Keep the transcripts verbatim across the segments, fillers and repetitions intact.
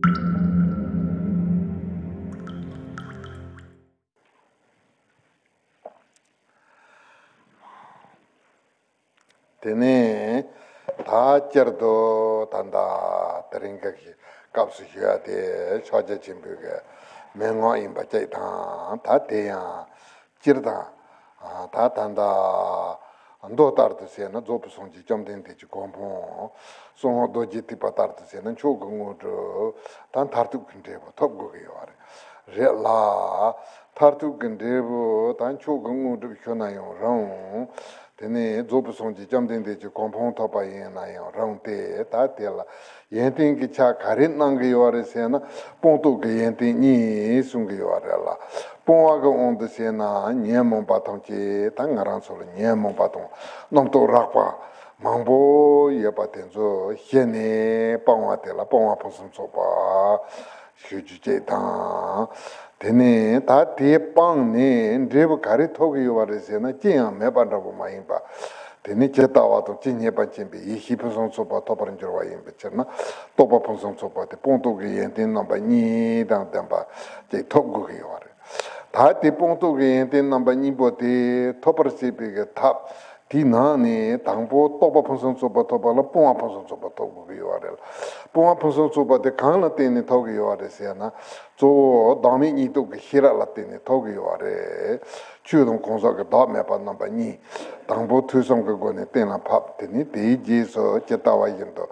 དེ་ནས་ད་སྤྱིར་དུ་ད་ལྟ་དེ་རིང་གི་སྐབས་སུ་ཞུ་ཡ་དེ་ཕྱག་རྒྱ་ཆེན་པོའི་གི་མན་ངག་ཡིན་པ་གཅིག་དང་། ད་དེ་ཡང་སྤྱིར་དང་། ད་ད་ལྟ་མདོ་ལྟར་དུ་བྱས་ན་རྫོགས་པའི་སངས་རྒྱས་བཅོམ་ལྡན་འདས་ཀྱི་གོ་འཕང་། གསང་སྔགས་རྡོ་རྗེ་ཐེག་པ་ལྟར་དུ་བྱས་ན་མཆོག་གི་དངོས་གྲུབ་དང་མཐར་ཐུག་གི་འབྲས་བུ་ཐོབ་དགོས་ཀྱི་ཡོད་རེད། རེད་ལ། མཐར་ཐུག་གི་འབྲས་བུ་དང་མཆོག་གི་དངོས་གྲུབ་ཞུ་ན་ཡང་རུང་། དེ་ནས་རྫོགས་པའི་སངས་རྒྱས་བཅོམ་ལྡན་འདས་ཀྱི་གོ་འཕང་ཐོབ་པ་ཡིན་ན་ཡང་རུང་སྟེ། ད་དེ་ལ་ཡོན་ཏན་གྱི་ཆ་ག་རེ་གནང་གི་ཡོད་རེད་ཟེར་ན། སྤངས་རྟོགས་ཀྱི་ཡོན་ཏན་གཉིས་གསུང་གི་ཡོད་རེད་ལ། སྤོང་བ་གི་དབང་དུ་བྱས་ན་ཉོན་མོངས་པ་ཐམས་ཅད། ད་ང་རང་ཚོ་ལ་ཉོན་མོངས་པ་དང་རྣམ་རྟོག་རགས་པ་མང་པོ་ཡོད་པ་དེ་ཚོ་ཞི་ནས་སྤང་བ་དེ་ལ་སྤོང་བ་ཕུན་སུམ་ཚོགས་པ་ཞུ་རྒྱུ་གཅིག་དང་། དེ་ནས་ད་དེ་སྤངས་ནས་འབྲས་བུ་ག་རེ་ཐོབ་ཀྱི་ཡོད་པ་རེད་ཟེར་ན། ཅི་ཡང་མེད་པ་འདྲ་པོ་མ་ཡིན་པ། དེ་ནས་ཇི་ལྟ་བ་དང་ཇི་སྙེད་པ་མཁྱེན་པའི་ཡེ་ཤེས་ཕུན་སུམ་ཚོགས་པ་ཐོབ་པར་འགྱུར་བ་ཡིན་པའི་ཕྱིར་ན། རྟོགས་པ་ཕུན་སུམ་ཚོགས་པ་དེ་སྤངས་རྟོགས་ཀྱི་ཡོན་ཏན་རྣམ་པ་གཉིས་དང་ལྡན་པ་ཅིག་ཐོབ་དགོས་ཀྱི་ཡོད་རེད། ད་དེ་སྤངས་རྟོགས་ཀྱི་ཡོན་ཏན་རྣམ་པ་གཉིས་པོ་དེ་ཐོབ་པར་བྱེད་པའི་གི་ཐབས། དེའི་ནང་ནས་དང་པོ་རྟོགས་པ་ཕུན་སུམ་ཚོགས་པ་ཐོབ་པ་ལ་སྤོང་བ་ཕུན་སུམ་ཚོགས་པ་ཐོབ་དགོས་ཀྱི་ཡོད་རེད། སྤོང་བ་ཕུན་སུམ་ཚོགས་པ་དེ་གང་ལ་བརྟེན་ནས་ཐོབ་ཀྱི་ཡོད་རེད་ཟེར་ན། གཙོ་བོ་བདག་མེད་སྙིང་སྟོབས་ཀྱི་ཤེས་རབ་ལ་བརྟེན་ནས་ཐོབ་ཀྱི་ཡོད་རེད། ཆོས་དང་གང་ཟག་གི་བདག་མེད་པ་རྣམ་པ་གཉིས། དང་པོ་ཐོས་བསམ་གྱི་སྒོ་ནས་གཏན་ལ་ཕབ། དེ་ནས་དེའི་རྗེས་སུ་ཇི་ལྟ་བ་བཞིན་དུ།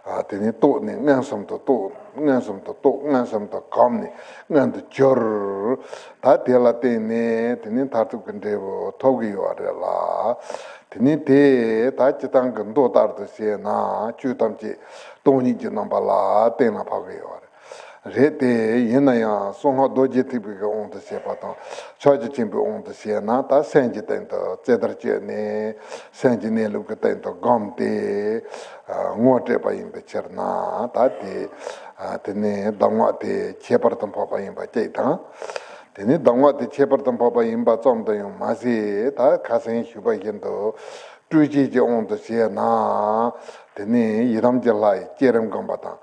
ཨ། དེ་ནས་རྟོགས་ནས་མངོན་སུམ་དུ་རྟོགས། མངོན་སུམ་དུ་རྟོགས། མངོན་སུམ་དུ་གོམས་ནས་མངོན་དུ་གྱུར། ད་དེ་ལ་བརྟེན་ནས་དེ་ནས་མཐར་ཐུག་གི་འབྲས་བུ་ཐོབ་ཀྱི་ཡོད་རེད་ལ། དེ་ནས་དེ་ད་སྤྱིར་བཏང་གི་མདོ་ལྟར་དུ་བྱས་ན་ཆོས་ཐམས་ཅད་སྟོང་ཉིད་ཀྱི་རྣམ་པ་ལ་གཏན་ལ་ཕབ་ཀྱི་ཡོད་རེད། རེད་དེ། ཡིན་ན་ཡང་གསང་སྔགས་རྡོ་རྗེ་ཐེག་པའི་གི་དབང་དུ་བྱས་པ་དང་ཕྱག་རྒྱ་ཆེན་པོའི་དབང་དུ་བྱས་ན། ད་སེམས་ཀྱི་སྟེང་དུ་རྩེ་ལྟར་བཅོས་ནས་སེམས་ཀྱི་གནས་ལུགས་ཀྱི་སྟེང་དུ་བསྒོམས་ཏེ། ཨ། ངོ་སྤྲད་པ་ཡིན་པའི་ཕྱིར་ན། ད་དེ། ཨ། དེ་ནས་གདམས་ངག་དེ་ཁྱད་པར་དུ་འཕགས་པ་ཡིན་པ་གཅིག་དང་། དེ་ནས་གདམས་ངག་དེ་ཁྱད་པར་དུ་འཕགས་པ་ཡིན་པ་ཙམ་དུ་ཡང་མ་ཟད། ད་ཁ་སང་ཞུས་པ་བཞིན་དུ་སྤྲོས་བཅས་ཀྱི་དབང་དུ་བྱས་ན། དེ་ནས་ཡི་དམ་གྱི་ལྷ་ཡི་བསྐྱེད་རིམ་བསྒོམ་པ་དང་།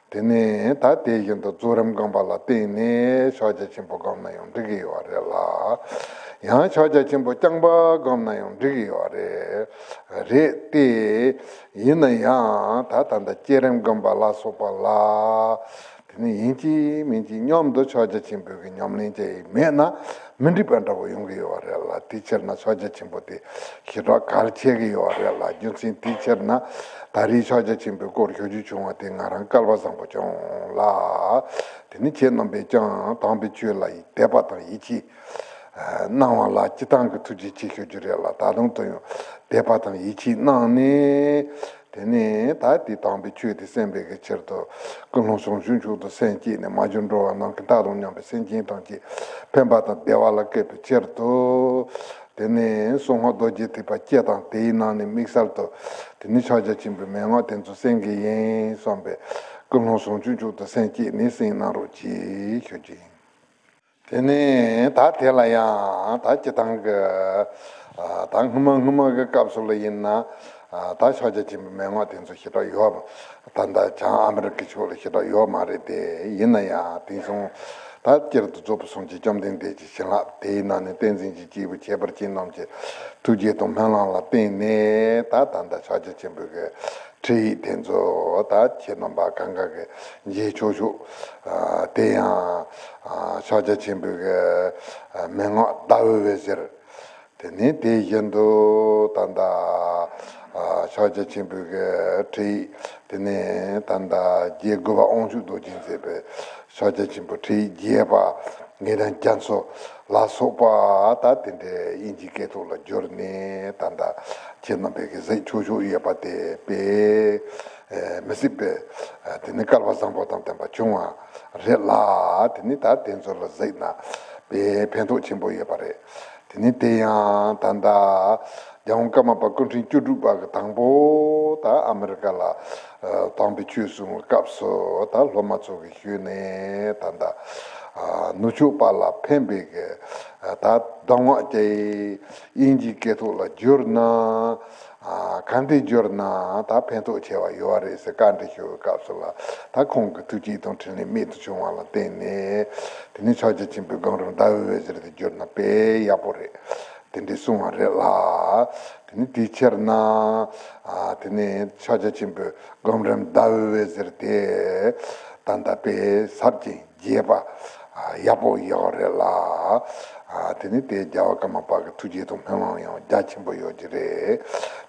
དེ་ནས་ད་དེ་བཞིན་དུ་རྫོགས་རིམ་བསྒོམ་པ་ལ་བརྟེན་ནས་ཕྱག་རྒྱ་ཆེན་པོ་བསྒོམ་ན་ཡང་འགྲིག་གི་ཡོད་རེད་ལ། ཡང་ཕྱག་རྒྱ་ཆེན་པོ་རྐྱང་པ་བསྒོམ་ན་ཡང་འགྲིག་གི་ཡོད་རེད། རེད་དེ། ཡིན་ན་ཡང་ད་ད་ལྟ་བསྐྱེད་རིམ་བསྒོམ་པ་ལ་སོགས་པ་ལ། དེ་ནས་ཡིན་གཅིག་མིན་གཅིག་མཉམ་དུ་ཕྱག་རྒྱ་ཆེན་པོའི་གི་ཉམས་ལེན་བྱས་མེད་ན་མི་འགྲིག་པ་འདྲ་པོ་ཡོང་གི་ཡོད་རེད་ལ། དེའི་ཕྱིར་ན་ཕྱག་རྒྱ་ཆེན་པོ་དེ་ཞེ་དྲག་གལ་ཆེ་གི་ཡོད་རེད་ལ། རྒྱུ་མཚན་དེའི་ཕྱིར་ན་ད་རེས་ཕྱག་རྒྱ་ཆེན་པོའི་སྐོར་ཞུ་རྒྱུ་བྱུང་བ་དེ་ང་རང་སྐལ་བ་བཟང་པོ་བྱུང་ལ། དེ་ནས་ཁྱེད་རྣམ་པས་ཀྱང་དམ་པའི་ཆོས་ལ་དད་པ་དང་ཡིད་ཆེས་གནང་བ་ལ་སྤྱིར་བཏང་གི་ཐུགས་རྗེ་ཆེ་ཞུ་རྒྱུ་རེད་ལ། ད་དུང་དུ་ཡང་དད་པ་དང་ཡིད་ཆེས་གནང་ནས། དེ་ནས་ད་དེ་དམ་པའི་ཆོས་དེ་གསན་པའི་གི་ཕྱིར་དུ་ཀུན་སློང་བྱང་ཆུབ་མཆོག་ཏུ་སེམས་བསྐྱེད་ནས། མ་གྱུར་འགྲོ་བ་ནམ་མཁའི་མཐའ་དང་མཉམ་པའི་སེམས་ཅན་ཐམས་ཅད་ཕན་པ་དང་བདེ་བ་ལ་བཀོད་པའི་ཕྱིར་དུ། དེ་ནས་གསང་སྔགས་རྡོ་རྗེ་ཐེག་པ་སྤྱི་དང་དེའི་ནང་ནས་དམིགས་བསལ་དུ་དེ་ནས་ཕྱག་རྒྱ་ཆེན་པོའི་མན་ངག་དེ་ཚོ་གསན་གྱི་ཡིན་བསམ་པའི་ཀུན་སློང་བྱང་ཆུབ་མཆོག་ཏུ་སེམས་བསྐྱེད་ནས་གསན་གནང་རོགས་གྱིས་ཞུ་རྒྱུ་ཡིན། དེ་ནས་ད་དེ་ལ་ཡང་ད་སྤྱིར་བཏང་གི། ཨ། ད་སྔོན་མ་སྔོན་མ་གི་སྐབས་སུ་ལ་ཡིན་ན། ཨ། ད་ཕྱག་རྒྱ་ཆེན་པོའི་མན་ངག་དེ་ཚོ་ཞེ་དྲག་ཡོད། ད་ལྟ་བྱང་ཨ་མི་རི་ཀའི་ཕྱོགས་ལ་ཞེ་དྲག་ཡོད་མ་རེད་དེ། ཡིན་ན་ཡང་དེང་སང་ད་སྤྱིར་དུ་རྫོགས་པའི་སངས་རྒྱས་བཅོམ་ལྡན་འདས་ཀྱི་བྱིན་རླབས། དེའི་ནང་ནས་བསྟན་འཛིན་གྱི་སྐྱེས་བུ་ཁྱད་པར་ཅན་རྣམས་ཀྱི་ཐུགས་རྗེ་དང་སྨོན་ལམ་ལ་བརྟེན་ནས། ད་ད་ལྟ་ཕྱག་རྒྱ་ཆེན་པོའི་གི་ཁྲིད་ཡིག་དེ་ཚོ་ད་ཁྱེད་རྣམ་པ་གང་ག་གི་མཇལ་ཆོག་ཤོག། ཨ། དེ་ཡང་། ཨ། ཕྱག་རྒྱ་ཆེན་པོའི་གི། ཨ། མན་ངག་ཟླ་འོད་པའི་ཟེར། དེ་ནས་དེ་བཞིན་དུ་ད་ལྟ། ཨ། ཕྱག་རྒྱ་ཆེན་པོའི་གི་ཁྲིད་ཡིག། དེ་ནས་ད་ལྟ་རྗེ་དགུ་པ་དབང་ཕྱུག་རྡོ་རྗེས་མཛད་པའི་ཕྱག་རྒྱ་ཆེན་པོའི་ཁྲིད་ཡིག་རྒྱས་པ། ངེས་དོན་རྒྱ་མཚོ་ལ་སོགས་པ་ད་དེ་འདྲའི་དབྱིན་ཇིའི་སྐད་ཐོག་ལ་བསྒྱུར་ནས་ད་ལྟ་ཁྱེད་རྣམ་པས་གི་གཟིགས་ཆོག་ཤོག་ཡོད་པ་དེ་དཔེ། ཨེ། མི་སྲིད་པའི། ཨ། དེ་ནི་སྐལ་བ་བཟང་པོ་དང་ལྡན་པ་བྱུང་བ་རེད་ལ། དེ་ནི་ད་དེ་ཚོ་ལ་གཟིགས་ན་དཔེ་ཕན་ཐོགས་ཆེན་པོ་ཡོད་པ་རེད། དེ་ནི་དེ་ཡང་ད་ལྟ་རྒྱལ་དབང་ཀརྨ་པ་སྐུ་ཕྲེང་བཅུ་དྲུག་པ་གི་དང་པོ་ད་ཨ་མི་རི་ཀ་ལ། ཨ། དམ་པའི་ཆོས་གསུང་བའི་སྐབས་སུ་ད་སློབ་མ་ཚོ་གིས་ཞུས་ནས་ད་ལྟ། ནུབ་ཕྱོགས་པ་ལ་ཕན་པའི་གི་ད་གདམས་ངག་ཅིག་དབྱིན་ཇིའི་སྐད་ཐོག་ལ་བསྒྱུར་ན། ག་འདྲ་བསྒྱུར་ན་ད་ཕན་ཐོགས་ཆེ་བ་ཡོད་རེད་ཟེར་བཀའ་འདྲི་ཞུ་བའི་སྐབས་སུ་ལ། ད་ཁོང་གི་ཐུགས་བསྐྱེད་དང་འཕྲིན་ལས་རྨད་དུ་བྱུང་བ་ལ་བརྟེན་ནས། དེ་ནས་ཕྱག་རྒྱ་ཆེན་པོའི་སྒོམ་རིམ་ཟླ་འོད་འོད་ཟེར་དེ་བསྒྱུར་ན་དཔེ་ཡག་པོ་རེད། དེ་འདྲའི་གསུང་བ་རེད་ལ། དེ་ནས་དེའི་ཕྱིར་ན། དེ་ནས་ཕྱག་རྒྱ་ཆེན་པོའི་སྒོམ་རིམ་ཟླ་འོད་འོད་ཟེར་དེ་ད་ལྟ་དཔེ་ཟབ་ཅིང་རྒྱས་པ། ཡག་པོ་ཡོད་རེད་ལ། དེ་ནི་དེ་རྒྱལ་བ་ཀརྨ་པ་གི་ཐུགས་རྗེ་དང་སྨོན་ལམ་ཡང་རྒྱ་ཆེན་པོ་ཡོད་ཀྱི་རེད།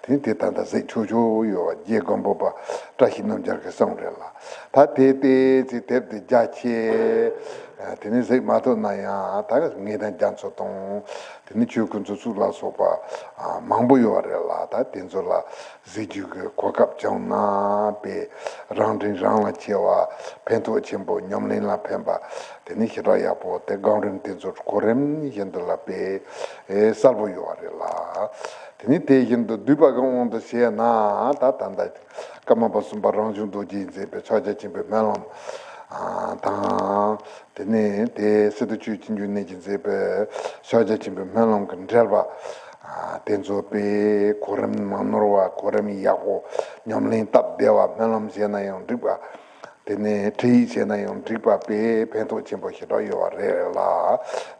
དེ་ནི་དེ་ད་ལྟ་གཟིགས་ཆོག་ཆོག་ཡོད་པ་རྗེ་སྒམ་པོ་པ་བཀྲ་ཤིས་རྣམ་རྒྱལ་གྱི་གསུང་རེད་ལ། ད་དེ་ལྟའི་ཚེ་དེབ་དེ་རྒྱ་ཆེ། དེ་ནི་གཟིགས་མ་ཐུབ་ན་ཡང་ད་ངེས་དོན་རྒྱ་མཚོ་དང་། དེ་ནི་ཆོས་སྐུ་མཚོ་སུ་ལ་སོགས་པ་མང་པོ་ཡོད་རེད་ལ། ད་དེ་ཚོ་ལ་གཟིགས་རྒྱུ་གི་གོ་སྐབས་བྱུང་ན་དཔེ་རང་དྲིན་རང་ལ་ཆེ་བ། ཕན་ཐོགས་ཆེན་པོ། ཉམས་ལེན་ལ་ཕན་པ། དེ་ནི་ཞེ་དྲག་ཡག་པོ། དེ་སྒོམ་རིམ་དེ་ཚོ་གོ་རིམ་བཞིན་དུ་ལ་དཔེ་གསལ་པོ་ཡོད་རེད་ལ། དེ་ནི་དེ་བཞིན་དུ་སྡུད་པ་གི་དབང་དུ་བྱས་ན་ད་ད་ལྟ་ཀརྨ་པ་གསུམ་པ་རང་བྱུང་རྡོ་རྗེས་མཛད་པའི་ཕྱག་རྒྱ་ཆེན་པོའི་སྨོན་ལམ་དང་། དེ་ནས་དེ་སི་ཏུ་ཆོས་ཀྱི་འབྱུང་གནས་ཀྱིས་མཛད་པའི་ཕྱག་རྒྱ་ཆེན་པོའི་སྨོན་ལམ་གྱི་འགྲེལ་པ། དེ་ཚོ་དཔེ་གོ་རིམ་མ་ནོར་བ། གོ་རིམ་ཡག་པོ། ཉམས་ལེན་སྟབས་བདེ་བ། སྨོན་ལམ་བྱས་ན་ཡང་འགྲིག་པ། དེ་ནས་ཁྲིད་ཡིག་བྱས་ན་ཡང་འགྲིག་པ། དཔེ་ཕན་ཐོགས་ཆེན་པོ་ཞེ་དྲག་ཡོད་པ་རེད་ལ།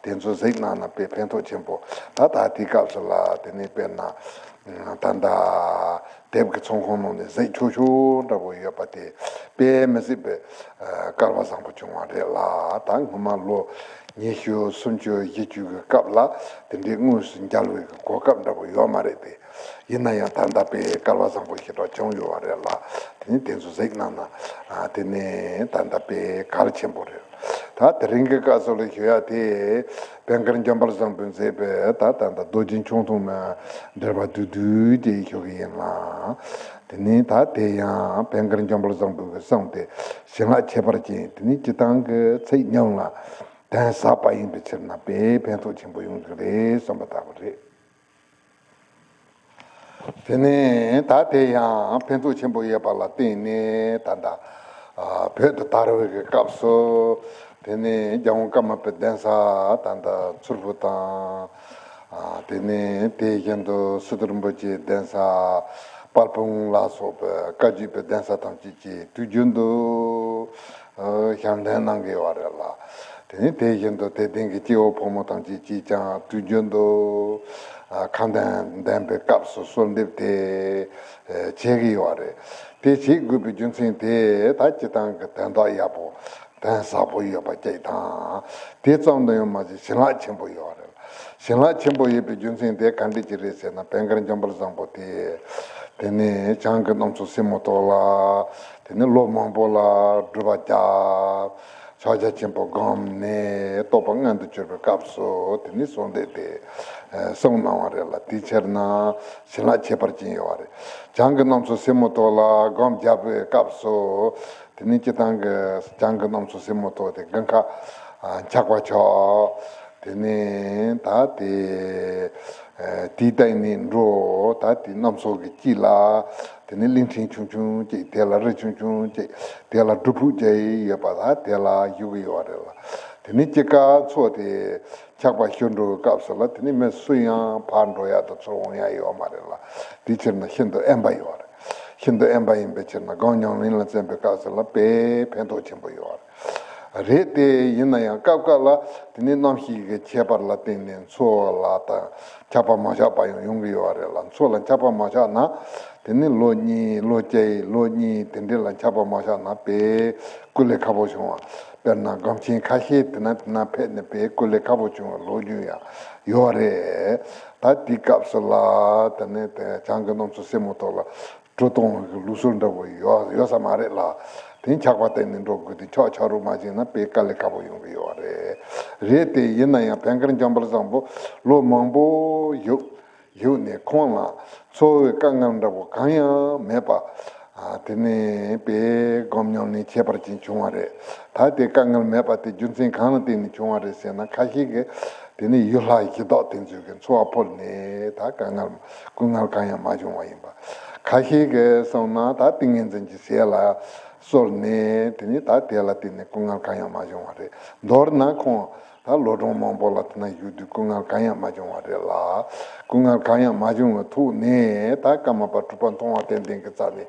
དེ་ཚོ་གཟིགས་གནང་ན་དཔེ་ཕན་ཐོགས་ཆེན་པོ། ད་ད་དེའི་སྐབས་སུ་ལ་དེ་ནས་དཔེར་ན། ད་ལྟ་དེབ་ཀྱི་ཚོང་ཁང་ནང་ནས་གཟིགས་ཆོག་ཆོག་འདྲ་པོ་ཡོད་པ་དེ་དཔེ་མི་སྲིད་པའི་སྐལ་བ་བཟང་པོ་བྱུང་བ་རེད་ལ། ད་སྔོན་མ་ལོ་ཉི་ཤུ་སུམ་ཅུ་བཞི་བཅུ་གི་སྐབས་ལ་དེ་འདྲའི་དངོས་སུ་མཇལ་བའི་གོ་སྐབས་འདྲ་པོ་ཡོད་མ་རེད་དེ། ཡིན་ན་ཡང་ད་ལྟ་དཔེ་སྐལ་བ་བཟང་པོ་ཞེ་དྲག་བྱུང་ཡོད་པ་རེད་ལ། དེ་ནི་དེ་ཚོ་གཟིགས་གནང་ན་དེ་ནི་ད་ལྟ་དཔེ་གལ་ཆེན་པོ་རེད། ད་དེ་རིང་གི་སྐབས་སུ་ལ་ཞུ་ཡ་དེ། བན་དཀར་འཇམ་དཔལ་བཟང་པོས་མཛད་པའི་ད་ད་ད་རྡོ་རྗེ་འཆང་ཐུང་མའི་འགྲེལ་པ་བསྡུས་བསྡུས་དེ་ཞུ་གི་ཡིན་ལ། དེ་ནི་ད་དེ་ཡང་བན་དཀར་འཇམ་དཔལ་བཟང་པོའི་གསུང་དེ་བྱིན་རླབས་ཁྱད་པར་ཅན། དེ་ནི་སྤྱིར་བཏང་གི་ཚིག་ཉུང་ལ་གདན་ཟབ་པ་ཡིན་པའི་ཕྱིར་ན་དཔེ་ཕན་ཐོགས་ཆེན་པོ་ཡོང་གི་རེད་བསམ་པ་ལྟ་བུ་རེད། དེ་ནས་ད་དེ་ཡང་ཕན་ཐོགས་ཆེན་པོ་ཡོད་པ་ལ་བརྟེན་ནས་ད་ལྟ་བོད་དུ་དར་བའི་གི་སྐབས་སུ། དེ་ནས་རྒྱལ་དབང་ཀརྨ་པའི་གདན་ས་ད་ལྟ་མཚུར་ཕུ་དང་། དེ་ནས་དེ་བཞིན་དུ་སི་ཏུ་རིན་པོ་ཆེའི་གདན་ས་དཔལ་སྤུངས་ལ་སོགས་པའི་བཀའ་བརྒྱུད་པའི་གདན་ས་ཐམས་ཅད་ཀྱིས་དུས་རྒྱུན་དུ་ཞབས་འདེགས་གནང་གི་ཡོད་རེད་ལ། དེ་ནས་དེ་བཞིན་དུ་དད་ལྡན་གྱི་སྐྱེ་བོ་ཕོ་མོ་ཐམས་ཅད་ཀྱིས་ཀྱང་དུས་རྒྱུན་དུ་ཁ་འདོན་འདོན་པའི་སྐབས་སུ་གསོལ་འདེབས་དེ་བྱེད་ཀྱི་ཡོད་རེད། དེ་བྱེད་དགོས་པའི་རྒྱུ་མཚན་དེ་ད་སྤྱིར་བཏང་གི་དོན་དག་ཡག་པོ་དོན་ཟབ་པོ་ཡོད་པ་གཅིག་དང་། དེ་ཙམ་དུ་ཡང་མ་ཟད་བྱིན་རླབས་ཆེན་པོ་ཡོད་རེད། བྱིན་རླབས་ཆེན་པོ་ཡོད་པའི་རྒྱུ་མཚན་དེ་ག་འདྲ་ཅིག་རེད་ཟེར་ན། བན་དཀར་འཇམ་དཔལ་བཟང་པོ་དེ་དེ་ནས་བྱང་གི་གནམ་མཚོ་སེར་མོ་ཏོག་ལ། དེ་ནས་ལོ་མང་པོ་ལ་སྒྲུབ་པ་རྒྱབ། ཕྱག་རྒྱ་ཆེན་པོ་བསྒོམས་ནས་རྟོགས་པ་མངོན་དུ་གྱུར་པའི་སྐབས་སུ་དེ་ནས་གསོལ་འདེབས་དེ་གསུངས་གནང་བ་རེད་ལ། དེའི་ཕྱིར་ན་བྱིན་རླབས་ཁྱད་པར་ཅན་ཡོད་པ་རེད། བྱང་གི་གནམ་མཚོ་སེར་མོ་ཏོག་ལ་སྒོམ་བརྒྱབ་པའི་སྐབས་སུ་དེ་ནས་སྤྱིར་བཏང་གི་བྱང་གི་གནམ་མཚོ་སེར་མོ་ཏོག་དེ་དགུན་ཁ་འཁྱག་པ་ཆགས། དེ་ནས་ད་དེ་དེའི་སྟེང་ནས་འགྲོ། ད་དེ་གནམ་མཚོ་གི་དཀྱིལ་ལ་དེ་ནས་གླིང་ཕྲན་ཆུང་ཆུང་ཅིག་དེ་ལ་རི་ཆུང་ཆུང་ཅིག་དེ་ལ་སྒྲུབ་ཕུག་ཅིག་ཡོད་པ། ད་དེ་ལ་བཞུགས་ཀྱི་ཡོད་རེད་ལ། དེ་ནས་དཀྱིལ་ཀ་མཚོ་དེ་འཁྱག་པ་ཤོར་འགྲོ་བའི་སྐབས་སུ་ལ་དེ་ནས་མི་སུ་ཡང་ཕར་འགྲོ་ཡག་དང་ཚུར་འོང་ཡག་ཡོད་མ་རེད་ལ། དེའི་ཕྱིར་ན་ཤིན་ཏུ་དབེན་པ་ཡོད་རེད། ཤིན་ཏུ་དབེན་པ་ཡིན་པའི་ཕྱིར་ན་སྒོམ་ཉམས་ལེན་ལ་བརྩོན་པའི་སྐབས་སུ་ལ་དཔེ་ཕན་ཐོགས་ཆེན་པོ་ཡོད་རེད། རེད་དེ། ཡིན་ན་ཡང་སྐབས་འགའ་ལ་དེ་ནས་གནམ་གཤིས་ཀྱི་ཁྱད་པར་ལ་བརྟེན་ནས་མཚོ་ལ་ད་འཁྱག་པ་མ་ཆགས་པ་ཡང་ཡོང་གི་ཡོད་རེད་ལ། མཚོ་ལ་འཁྱག་པ་མ་ཆགས་ན་དེ་ནས་ལོ་གཉིས་ལོ་བརྒྱད་ལོ་གཉིས་དེ་འདྲ་ལ་འཁྱག་པ་མ་ཆགས་ན་དཔེ་སྐུ་ལས་ཁག་པོ་བྱུང་བ། དཔེར་ན་སྒོམ་ཆེན་ཁ་ཤས་དེ་ན་དེ་ན་ཕེབས་ནས་དཔེ་སྐུ་ལས་ཁག་པོ་བྱུང་བའི་ལོ་རྒྱུས་ཡང་ཡོད་རེད། ད་དེའི་སྐབས་སུ་ལ་དེ་ནས་དེ་བྱང་གི་གནམ་མཚོ་སེར་མོ་ཏོག་ལ་གྲུ་གཏོང་བའི་ལུགས་སྲོལ་འདྲ་པོ་ཡོད་ཡོད་ས་མ་རེད་ལ། དེ་འཁྱག་པ་བསྟེན་ནས་འགྲོ་དགོས་ཏེ། འཁྱག་ཆག་རུ་མ་བྱས་ན་དཔེ་དཀའ་ལས་ཁག་པོ་ཡོང་གི་ཡོད་རེད། རེད་དེ། ཡིན་ན་ཡང་བན་དཀར་འཇམ་དཔལ་བཟང་པོ་ལོ་མང་པོ་བཞུགས་བཞུགས་ནས་ཁོང་ལ་འཚོ་བའི་དཀའ་ངལ་འདྲ་པོ་གང་ཡང་མེད་པ། ཨ། དེ་ནས་དཔེ་སྒོམ་ཉམས་ལེན་ཁྱད་པར་ཅན་བྱུང་བ་རེད། ད་དེ་དཀའ་ངལ་མེད་པ་དེ་རྒྱུ་མཚན་གང་ལ་བརྟེན་ནས་བྱུང་བ་རེད་ཟེར་ན། ཁ་ཤས་ཀྱིས་དེ་ནས་ཡུལ་ལྷ་གཞི་བདག་དེ་ཚོས་ཀྱི་འཚོ་བ་ཕུལ་ནས་ད་དཀའ་ངལ་སྐུ་ངལ་གང་ཡང་མ་བྱུང་བ་ཡིན་པ། ཁ་ཤས་ཀྱིས་གསུངས་ན་ད་ཏིང་ངེ་འཛིན་གྱི་ཟས་ལ་ གསོལ་ནས་དེ་ནས་ད་དེ་ལ་བརྟེན་ནས་སྐུ་ངལ་གང་ཡང་མ་བྱུང་བ་རེད། མདོར་ན་ཁོང་ད་ལོ་གྲངས་མང་པོ་ལ་དེ་ན་བཞུགས་དུས་སྐུ་ངལ་གང་ཡང་མ་བྱུང་བ་རེད་ལ། སྐུ་ངལ་གང་ཡང་མ་བྱུང་བའི་ཐོག་ནས་ད་ཀརྨ་པ་གྲུབ་པ་མཐོང་བ་ཏན་ཏན་གྱི་རྩ་ནས་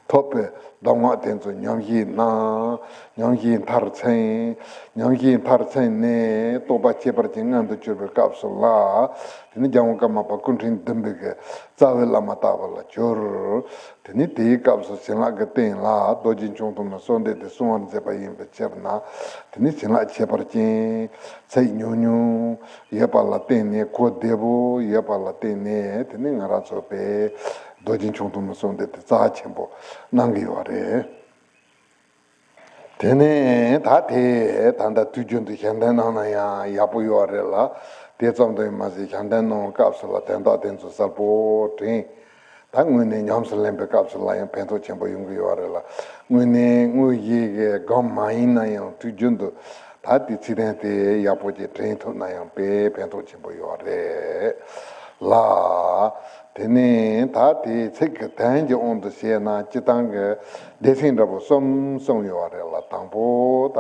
ཐོབ་པའི་གདམས་ངག་དེ་ཚོ་ཉམས་བཞེས་གནང་། ཉམས་བཞེས་མཐར་ཕྱིན། ཉམས་བཞེས་མཐར་ཕྱིན་ནས་རྟོགས་པ་ཁྱད་པར་ཅན་མངོན་དུ་གྱུར་པའི་སྐབས་སུ་ལ། དེ་ནི་རྒྱལ་དབང་ཀརྨ་པ་སྐུ་ཕྲེང་བདུན་པའི་གི་རྩ་བའི་བླ་མ་ལྟ་བུ་ལ་གྱུར། དེ་ནི་དེའི་སྐབས་སུ་བྱིན་རླབས་ཀྱི་སྟེང་ལ་རྡོ་རྗེ་འཆང་ཐུབ་མའི་གསོལ་འདེབས་དེ་གསུང་བར་མཛད་པ་ཡིན་པའི་ཕྱིར་ན། དེ་ནི་བྱིན་རླབས་ཁྱད་པར་ཅན་ཚིག་ཉུང་ཉུང་ཡོད་པ་ལ་བརྟེན་ནས། གོ་བདེ་པོ་ཡོད་པ་ལ་བརྟེན་ནས། དེ་ནི་ང་རང་ཚོ་པས་རྡོ་རྗེ་འཆང་ཐུབ་མའི་གསོལ་འདེབས་དེ་རྩ་ཆེན་པོ་གནང་གི་ཡོད་རེད། དེ་ནས་ད་དེ་ད་ལྟ་དུས་རྒྱུན་དུ་ཞལ་འདོན་གནང་ན་ཡང་ཡག་པོ་ཡོད་རེད་ལ། དེ་ཙམ་དུ་ཡང་མ་ཟད་ཞལ་འདོན་གནང་བའི་སྐབས་སུ་ལ་དོན་དག་དེ་ཚོ་གསལ་པོ་དྲན། ད་དངོས་གནས་ཉམས་སུ་ལེན་པའི་སྐབས་སུ་ལ་ཡང་ཕན་ཐོགས་ཆེན་པོ་ཡོང་གི་ཡོད་རེད་ལ། དངོས་གནས་དངོས་གཞི་གི་སྒོམ་མ་ཡིན་ན་ཡང་དུས་རྒྱུན་དུ་ད་དེ་ཚིག་དོན་དེ་ཡག་པོ་ཅིག་དྲན་ཐུབ་ན་ཡང་དཔེ་ཕན་ཐོགས་ཆེན་པོ་ཡོད་རེད་ལ། དེ་ནས་ད་དེའི་ཚིག་གི་དོན་གྱི་དབང་དུ་བྱས་ན་སྤྱིར་བཏང་གི་སྡེ་ཚན་འདྲ་པོ་གསུམ་གསུངས་ཡོད་རེད་ལ། དང་པོ་ད་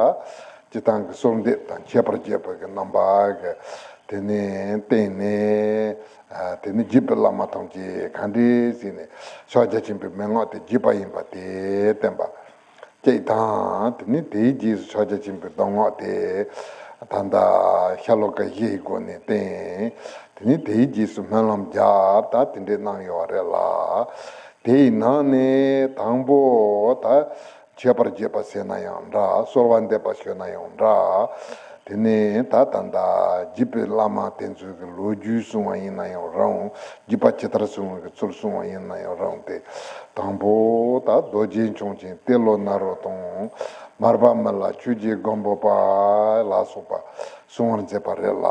སྤྱིར་བཏང་གི་གསོལ་འདེབས་དང་ཁྱད་པར་བརྗོད་པ་གི་རྣམ་པ་གི་དེ་ནས་བསྟན་ནས། ཨ། དེ་ནས་བརྒྱུད་པའི་བླ་མ་ཐམས་ཅད་ག་འདྲས་ཟེར་ནས་ཕྱག་རྒྱ་ཆེན་པོའི་མན་ངག་དེ་བརྒྱུད་པ་ཡིན་པ་དེ་བསྟན་པ། གཅིག་དང་། དེ་ནས་དེའི་རྗེས་སུ་ཕྱག་རྒྱ་ཆེན་པོའི་གདམས་ངག་དེ་ད་ལྟ་ཤྭ་ལོ་ཀ་བཞིའི་སྒོ་ནས་བསྟན། དེ་ནས་དེའི་རྗེས་སུ་སྨོན་ལམ་བརྒྱབ། ད་དེ་འདྲས་གནང་ཡོད་རེད་ལ། དེའི་ནང་ནས་དང་པོ་ད་མཆོད་པར་བརྗོད་པ་ཟེར་ན་ཡང་འདྲ། གསོལ་བ་འདེབས་པ་ཞུ་ན་ཡང་འདྲ། དེ་ནས་ད་ད་ལྟ་བརྒྱུད་པའི་བླ་མ་དེ་ཚོའི་གི་ལོ་རྒྱུས་གསུང་བ་ཡིན་ན་ཡང་རུང་། བརྒྱུད་པ་ཇི་ལྟར་བྱུང་བའི་གི་ཚུལ་གསུང་བ་ཡིན་ན་ཡང་རུང་སྟེ། དང་པོ་ད་རྡོ་རྗེ་འཆང་ཆེན་ཏེ་ལོ་ནཱ་རོ་དང་། མར་པ་མི་ལ་ཆོས་རྗེ་སྒམ་པོ་པ་ལ་སོགས་པ་གསུང་བར་མཛད་པ་རེད་ལ།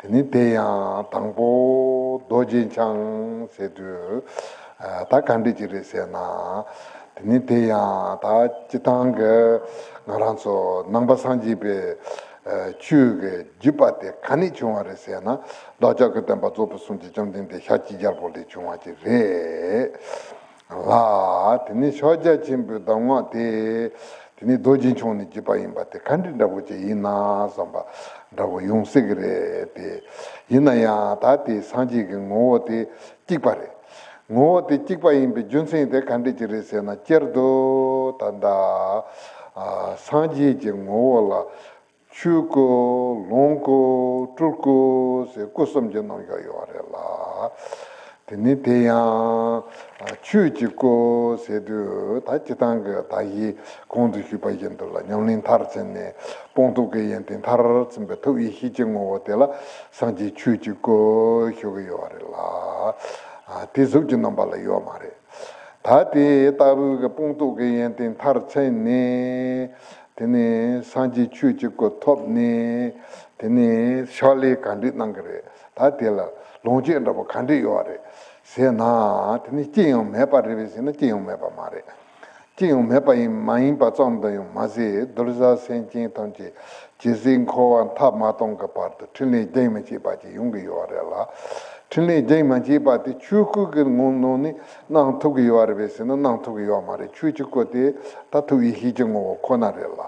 དེ་ནི་དེ་ཡང་དང་པོ་རྡོ་རྗེ་འཆང་ཟེར་དུས་ད་ག་འདྲས་ཅིག་རེད་ཟེར་ན། དེ་ནི་དེ་ཡང་ད་སྤྱིར་བཏང་གི་ང་རང་ཚོ་ནང་པ་སངས་རྒྱས་པའི་ཆོས་ཀྱི་བརྒྱུད་པ་དེ་ག་ནས་བྱུང་བ་རེད་ཟེར་ན། བདག་ཅག་གི་སྟོན་པ་རྫོགས་པའི་སངས་རྒྱས་བཅོམ་ལྡན་འདས་ཤཱཀྱའི་རྒྱལ་པོ་ལས་བྱུང་བ་ཅིག་རེད་ལ། དེ་ནི་ཕྱག་རྒྱ་ཆེན་པོའི་གདམས་ངག་དེ། དེ་ནི་རྡོ་རྗེ་འཆང་ནས་བརྒྱུད་པ་ཡིན་པ་དེ་ག་འདྲ་འདྲ་པོ་ཅིག་ཡིན་ན་བསམ་པ་འདྲ་པོ་ཡོང་སྲིད་ཀྱི་རེད་དེ། ཡིན་ན་ཡང་ད་དེ་སངས་རྒྱས་ཀྱི་ངོ་བོ་དེ་གཅིག་པ་རེད། ངོ་བོ་དེ་གཅིག་པ་ཡིན་པའི་རྒྱུ་མཚན་དེ་ག་འདྲས་ཅིག་རེད་ཟེར་ན། སྤྱིར་དུ་ད་ལྟ་ཨ་སངས་རྒྱས་ཀྱི་ངོ་བོ་ལ་ཆོས་སྐུ་ལོངས་སྐུ་སྤྲུལ་སྐུ་ཟེར་སྐུ་གསུམ་གྱི་རྣམ་གཞག་ཡོད་རེད་ལ། དེ་ནི་དེ་ཡང་ཆོས་ཀྱི་སྐུ་ཟེར་དུས་ད་སྤྱིར་བཏང་གི་ད་གིན་གོང་དུ་ཞུས་པ་བཞིན་དུ་ལ་ཉམས་ལེན་མཐར་ཕྱིན་ནས་སྤངས་རྟོགས་ཀྱི་ཡོན་ཏན་མཐར་ཕྱིན་པའི་ཐུགས་ཡེ་ཤེས་ཀྱི་ངོ་བོ་དེ་ལ་སངས་རྒྱས་ཆོས་ཀྱི་སྐུ་ཞུ་གི་ཡོད་རེད་ལ། ཨ། དེ་གཟུགས་ཀྱི་རྣམ་པ་ལ་ཡོད་མ་རེད། ད་དེ་ལྟ་བུའི་གི་སྤངས་རྟོགས་ཀྱི་ཡོན་ཏན་མཐར་ཕྱིན་ནས། དེ་ནས་སངས་རྒྱས་ཆོས་ཀྱི་སྐུ་ཐོབ་ནས། དེ་ནས་ཕྱག་ལས་ག་འདྲས་གནང་གི་རེད། ད་དེ་ལ་ལོངས་སྤྱོད་འདྲ་པོ་ག་འདྲས་ཡོད་རེད་ཟེར་ན། དེ་ནས་ཅི་ཡང་མེད་པ་རེད་པས་ཟེར་ན་ཅི་ཡང་མེད་པ་མ་རེད། ཅི་ཡང་མེད་པ་ཡིན་མ་ཡིན་པ་ཙམ་དུ་ཡང་མ་ཟད། གདུལ་བྱ་སེམས་ཅན་ཐམས་ཅད་ཇི་སྲིད་འཁོར་བ་མཐའ་མ་སྟོངས་ཀྱི་བར་དུ་འཕྲིན་ལས་རྒྱུན་མི་ཆད་པ་ཅིག་ཡོང་གི་ཡོད་རེད་ལ། འཕྲིན་ལས་རྒྱུན་མ་ཆད་པ་དེ་ཆོས་སྐུ་གི་ངང་ནང་ནས་གནང་ཐུབ་ཀྱི་ཡོད་རེད་པས་ཟེར་ན་གནང་ཐུབ་ཀྱི་ཡོད་མ་རེད། ཆོས་ཀྱི་སྐུ་དེ་ད་ཐུགས་ཡེ་ཤེས་ཀྱི་ངོ་བོ་ཁོ་ན་རེད་ལ།